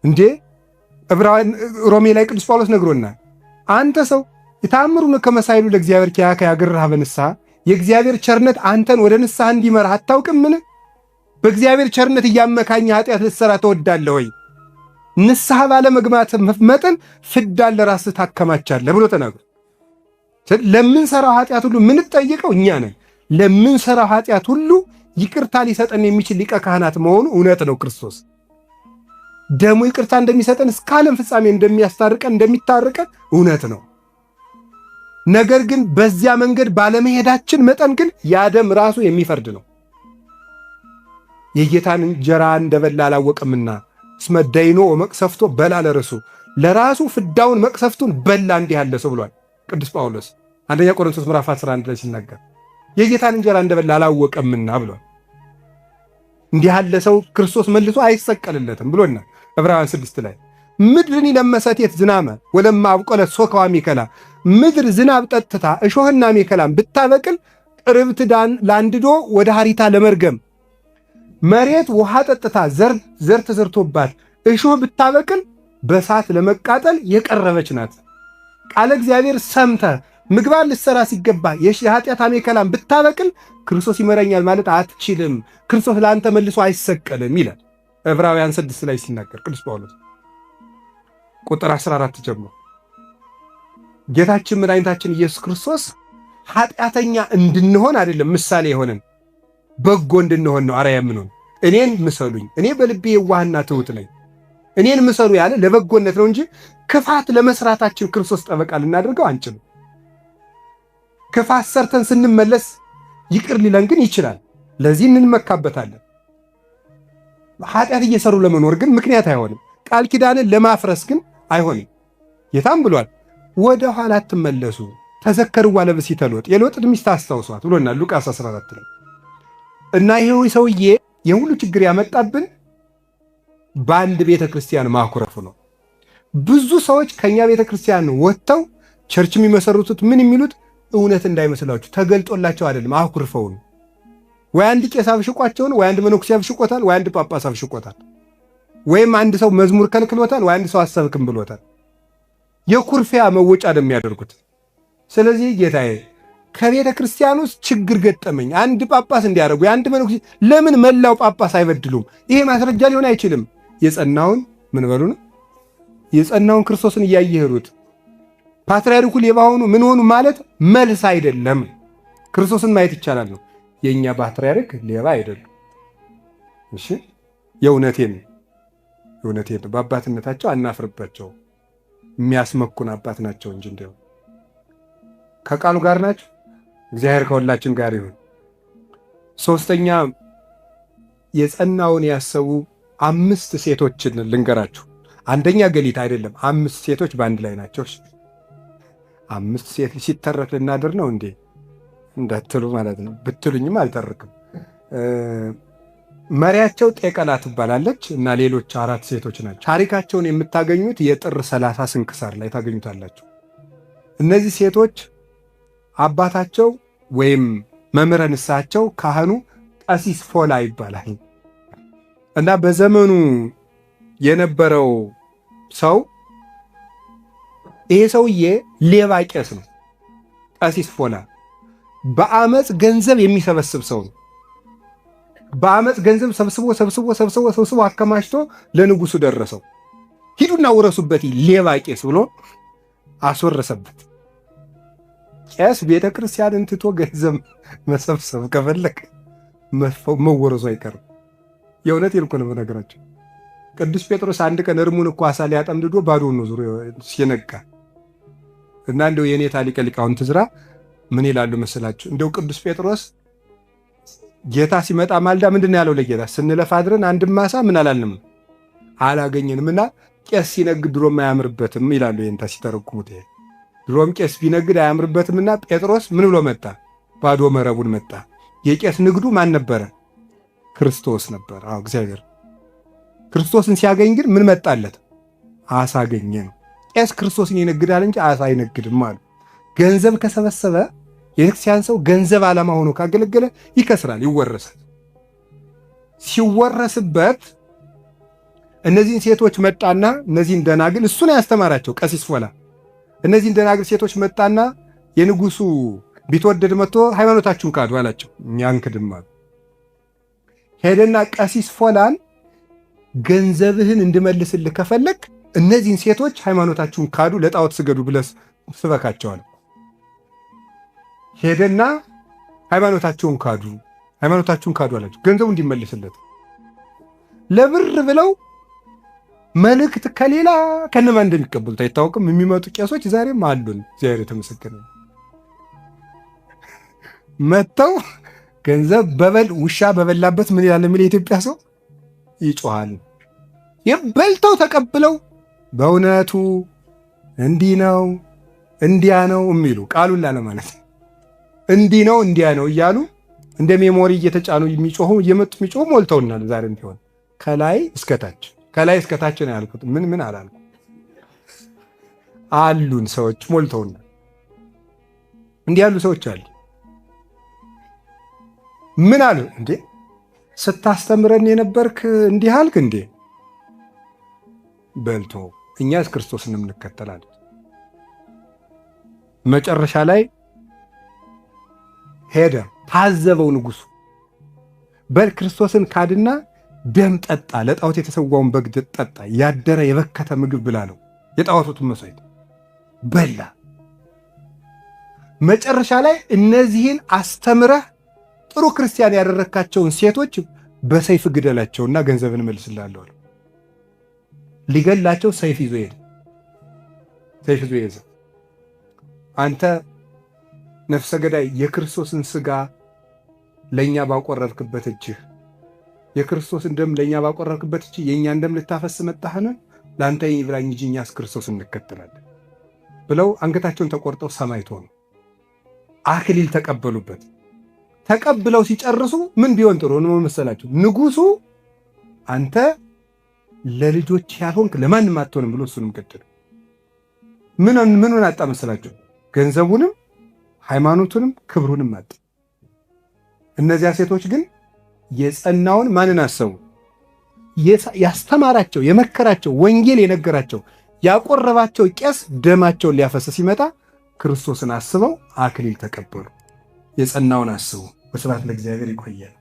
እንዴ ዕብራውያን ሮሜ ላይ ቅዱስ ጳውሎስ ነግሮናል። አንተ ሰው የታምሩን ከመሳይሉ ለእግዚአብሔር ኪያከ ያገርሃ በንስሐ፣ የእግዚአብሔር ቸርነት አንተን ወደ ንስሐ እንዲመራህ አታውቅምን? በእግዚአብሔር ቸርነት እያመካኘ ኃጢአት ልትሰራ ትወዳለህ ወይ? ንስሐ ባለመግባት መጠን ፍዳን ለራስህ ታከማቻለህ ብሎ ተናግሮ ለምንሰራው ኃጢአት ሁሉ ምንጠየቀው እኛ ነን። ለምንሰራው ኃጢአት ሁሉ ይቅርታ ሊሰጠን የሚችል ሊቀ ካህናት መሆኑ እውነት ነው። ክርስቶስ ደሙ ይቅርታ እንደሚሰጠን እስከ ዓለም ፍጻሜ እንደሚያስታርቀን እንደሚታርቀን እውነት ነው። ነገር ግን በዚያ መንገድ ባለመሄዳችን መጠን ግን ያ ደም ራሱ የሚፈርድ ነው። የጌታን እንጀራ እንደበላ አላወቅምና እስመ ደይኖ ወመቅሰፍቶ በላ ለርሱ፣ ለራሱ ፍዳውን መቅሰፍቱን በላ እንዲህ ያለ ሰው ብሏል ቅዱስ ጳውሎስ አንደኛ ቆሮንቶስ ምዕራፍ 11 ላይ ሲናገር የጌታን እንጀራ እንደበላ አላወቀምና ብሏል። እንዲህ ያለ ሰው ክርስቶስ መልሶ አይሰቀልለትም ብሎና ዕብራውያን 6 ላይ ምድርን ለመሰቴት ዝናመ ወለማ አብቆለት ሶከዋ ሚከላ፣ ምድር ዝናብ ጠጥታ እሾህና ሚከላም ብታበቅል ቅርብት ዳን ለአንድዶ ወደ ሀሪታ ለመርገም፣ መሬት ውሃ ጠጥታ ዘር ተዘርቶባት እሾህ ብታበቅል በሳት ለመቃጠል የቀረበች ናት። ቃለ እግዚአብሔር ሰምተ ምግባር ልትሰራ ሲገባ የኃጢአት አሜከላን ብታበቅል ክርስቶስ ይመረኛል ማለት አትችልም። ክርስቶስ ለአንተ መልሶ አይሰቀልም ይላል ዕብራውያን 6 ላይ ሲናገር ቅዱስ ጳውሎስ ቁጥር 14 ጀምሮ። ጌታችን መድኃኒታችን ኢየሱስ ክርስቶስ ኃጢአተኛ እንድንሆን አይደለም ምሳሌ የሆነን፣ በጎ እንድንሆን ነው አርአያ የምንሆን። እኔን ምሰሉኝ፣ እኔ በልቤ የዋህና ትሑት ነኝ፣ እኔን ምሰሉ ያለ ለበጎነት ነው እንጂ ክፋት ለመስራታችን ክርስቶስ ጠበቃ ልናደርገው አንችልም። ክፋት ሰርተን ስንመለስ ይቅር ሊለን ግን ይችላል። ለዚህ እንመካበታለን። ኃጢአት እየሰሩ ለመኖር ግን ምክንያት አይሆንም። ቃል ኪዳንን ለማፍረስ ግን አይሆንም። ጌታም ብሏል፣ ወደ ኋላ አትመለሱ፣ ተዘከርዋ ለብእሲተ ሎጥ፣ የሎጥን ሚስት አስታውሷት ብሎናል ሉቃስ 14 ላይ። እና ይሄው ሰውዬ የሁሉ ችግር ያመጣብን በአንድ ቤተ ክርስቲያን ማኩረፉ ነው። ብዙ ሰዎች ከኛ ቤተ ክርስቲያን ወጥተው church የሚመሰርቱት ምን የሚሉት እውነት እንዳይመስላችሁ ተገልጦላቸው አይደለም፣ አኩርፈው ነው። ወይ አንድ ቄስ አብሽቋቸው ነው፣ ወይ አንድ መነኩሴ አብሽቆታል፣ ወይ አንድ ጳጳስ አብሽቆታል፣ ወይም አንድ ሰው መዝሙር ከልክሎታል፣ ወይ አንድ ሰው አሰብክም ብሎታል። የኩርፊያ መወጫ ነው የሚያደርጉት። ስለዚህ ጌታዬ ከቤተ ክርስቲያን ውስጥ ችግር ገጠመኝ፣ አንድ ጳጳስ እንዲያደርጉ የአንድ መነኩሴ ለምን መላው ጳጳስ አይበድሉም? ይሄ ማስረጃ ሊሆን አይችልም። የጸናውን ምን በሉ ነው የጸናውን ክርስቶስን እያየህ ሩጥ። ፓትርያርኩ ሌባ ሆኑ ምን ሆኑ ማለት መልስ አይደለም። ክርስቶስን ማየት ይቻላል ነው። የእኛ ፓትርያርክ ሌባ አይደሉም። እሺ የእውነቴን የእውነቴን በአባትነታቸው አናፍርባቸው። የሚያስመኩን አባት ናቸው እንጂ እንደው ከቃሉ ጋር ናቸው። እግዚአብሔር ከሁላችን ጋር ይሁን። ሶስተኛ የጸናውን ያሰቡ 5 ሴቶችን ልንገራችሁ። አንደኛ ገሊት አይደለም፣ 5 ሴቶች በአንድ ላይ ናቸው። 5 ሴት ሲተረክ ልናድር ነው እንዴ እንዳትሉ ማለት ነው። ብትሉኝም አልተርክም። መሪያቸው ጤቀላ ትባላለች እና ሌሎች 4 ሴቶች ናቸው። ታሪካቸውን የምታገኙት የጥር 30 ስንክሳር ላይ ታገኙታላችሁ። እነዚህ ሴቶች አባታቸው ወይም መምህረ ንስሐቸው ካህኑ ቀሲስ ፎላ ይባላል እና በዘመኑ የነበረው ሰው ይሄ ሰውዬ ሌባ ቄስ ነው። ቀሲስ ፎላ በአመፅ ገንዘብ የሚሰበስብ ሰው ነው። በአመፅ ገንዘብ ሰብስቦ ሰብስቦ ሰብስቦ ሰብስቦ አከማችቶ ለንጉሱ ደረሰው። ሂዱና ውረሱበት ሌባ ቄስ ብሎ አስወረሰበት። ቄስ ቤተክርስቲያንን ትቶ ገንዘብ መሰብሰብ ከፈለገ መወረሱ አይቀርም። የእውነት ይልኩ ነው በነገራቸው። ቅዱስ ጴጥሮስ አንድ ቀን እርሙን እኮ አሳ ሊያጠምድዶ ባዶውን ነው ዙሮ ሲነጋ እና እንደው የኔታ ሊቀ ሊቃውንት ዕዝራ ምን ይላሉ መሰላችሁ? እንደው ቅዱስ ጴጥሮስ ጌታ ሲመጣ ማልዳ ምንድነው ያለው ለጌታ? ስንለፋ አድረን አንድም አሳ ምን አላልንም አላገኘንም እና ቄስ ሲነግድ ድሮም አያምርበትም ይላሉ የኔታ ሲተረጉሙት። ይሄ ድሮም ቄስ ቢነግድ አያምርበትምና ጴጥሮስ ምን ብሎ መጣ? ባዶ መረቡን መጣ። የቄስ ንግዱ ማን ነበረ? ክርስቶስ ነበር። አዎ እግዚአብሔር ክርስቶስን ሲያገኝ ግን ምን መጣለት? አሳ አገኘ ነው። ቄስ ክርስቶስን ይነግዳል እንጂ አሳ አይነግድም አሉ። ገንዘብ ከሰበሰበ የቤተክርስቲያን ሰው ገንዘብ ዓላማ ሆኖ ካገለገለ ይከስራል፣ ይወረሳል። ሲወረስበት እነዚህን ሴቶች መጣና እነዚህን ደናግል እሱን ያስተማራቸው ቀሲስ ፎላ እነዚህን ደናግል ሴቶች መጣና የንጉሱ ቢትወደድ መጥቶ ሃይማኖታችሁን ካዱ አላቸው። እኛ አንክድም አሉ። ሄደና ቀሲስ ፎላን ገንዘብህን እንድመልስልህ ከፈለክ እነዚህን ሴቶች ሃይማኖታችሁን ካዱ ለጣዖት ስገዱ ብለህ ስበካቸው አለው። ሄደና ሃይማኖታችሁን ካዱ ሃይማኖታችሁን ካዱ አላቸው። ገንዘቡ እንዲመልስለት ለብር ብለው መልእክት ከሌላ ከነማን እንደሚቀበሉት አይታወቅም። የሚመጡ ቄሶች ዛሬም አሉን። እግዚአብሔር የተመሰገነ መጥተው ገንዘብ በበል ውሻ በበላበት ምን ይላል የሚል የኢትዮጵያ ሰው ይጮሃል። የበልተው ተቀብለው በእውነቱ እንዲህ ነው እንዲያ ነው የሚሉ ቃሉን ላለማለት እንዲህ ነው እንዲያ ነው እያሉ እንደ memory እየተጫኑ የሚጮሁ እየመጡ የሚጮሁ ሞልተውናል። ዛሬም ቢሆን ከላይ እስከታች ከላይ እስከታች ነው ያልኩት። ምን ምን አላልኩ። አሉን ሰዎች ሞልተውናል። እንዲህ ያሉ ሰዎች አሉ። ምን አሉ እንዴ? ስታስተምረን የነበርክ እንዲህ አልክ እንዴ? በልቶ እኛስ ክርስቶስን እንከተላለን። መጨረሻ ላይ ሄደ ታዘበው ንጉሱ። በል ክርስቶስን ካድና ደም ጠጣ፣ ለጣዖት የተሰዋውን በግ ጠጣ፣ ያደረ የበከተ ምግብ ብላ ነው የጣዖቱን መስዋዕት በላ። መጨረሻ ላይ እነዚህን አስተምረህ ጥሩ ክርስቲያን ያደረካቸውን ሴቶች በሰይፍ ግደላቸውና ገንዘብን እመልስልሃለሁ አለው። ሊገላቸው ሰይፍ ይዞ ሄደ። ሰይፍ ይዞ ሄደ። አንተ ነፍሰ ገዳይ የክርስቶስን ስጋ ለኛ ባቆረብክበት እጅህ የክርስቶስን ደም ለኛ ባቆረብክበት እጅህ የኛን ደም ልታፈስ መጣህን? ላንተ ይብላኝ እንጂ እኛስ ክርስቶስን እንከተላለን ብለው አንገታቸውን ተቆርጠው ሰማዕት ሆኑ። አክሊል ተቀበሉበት። ተቀብለው ሲጨርሱ ምን ቢሆን ጥሩ ነው መሰላችሁ? ንጉሱ አንተ ለልጆች ያልሆንክ ለማንም አትሆንም ብሎ እሱንም ገደለ። ምኑን አጣ መሰላችሁ? ገንዘቡንም ሃይማኖቱንም ክብሩንም አጣ። እነዚያ ሴቶች ግን የጸናውን ማንን አሰቡ? ያስተማራቸው የመከራቸው ወንጌል የነገራቸው ያቆረባቸው ቄስ ደማቸውን ሊያፈስ ሲመጣ ክርስቶስን አስበው አክሊል ተቀበሉ። የጸናውን አስቡ። ወስብሐት ለእግዚአብሔር። ይቆያል።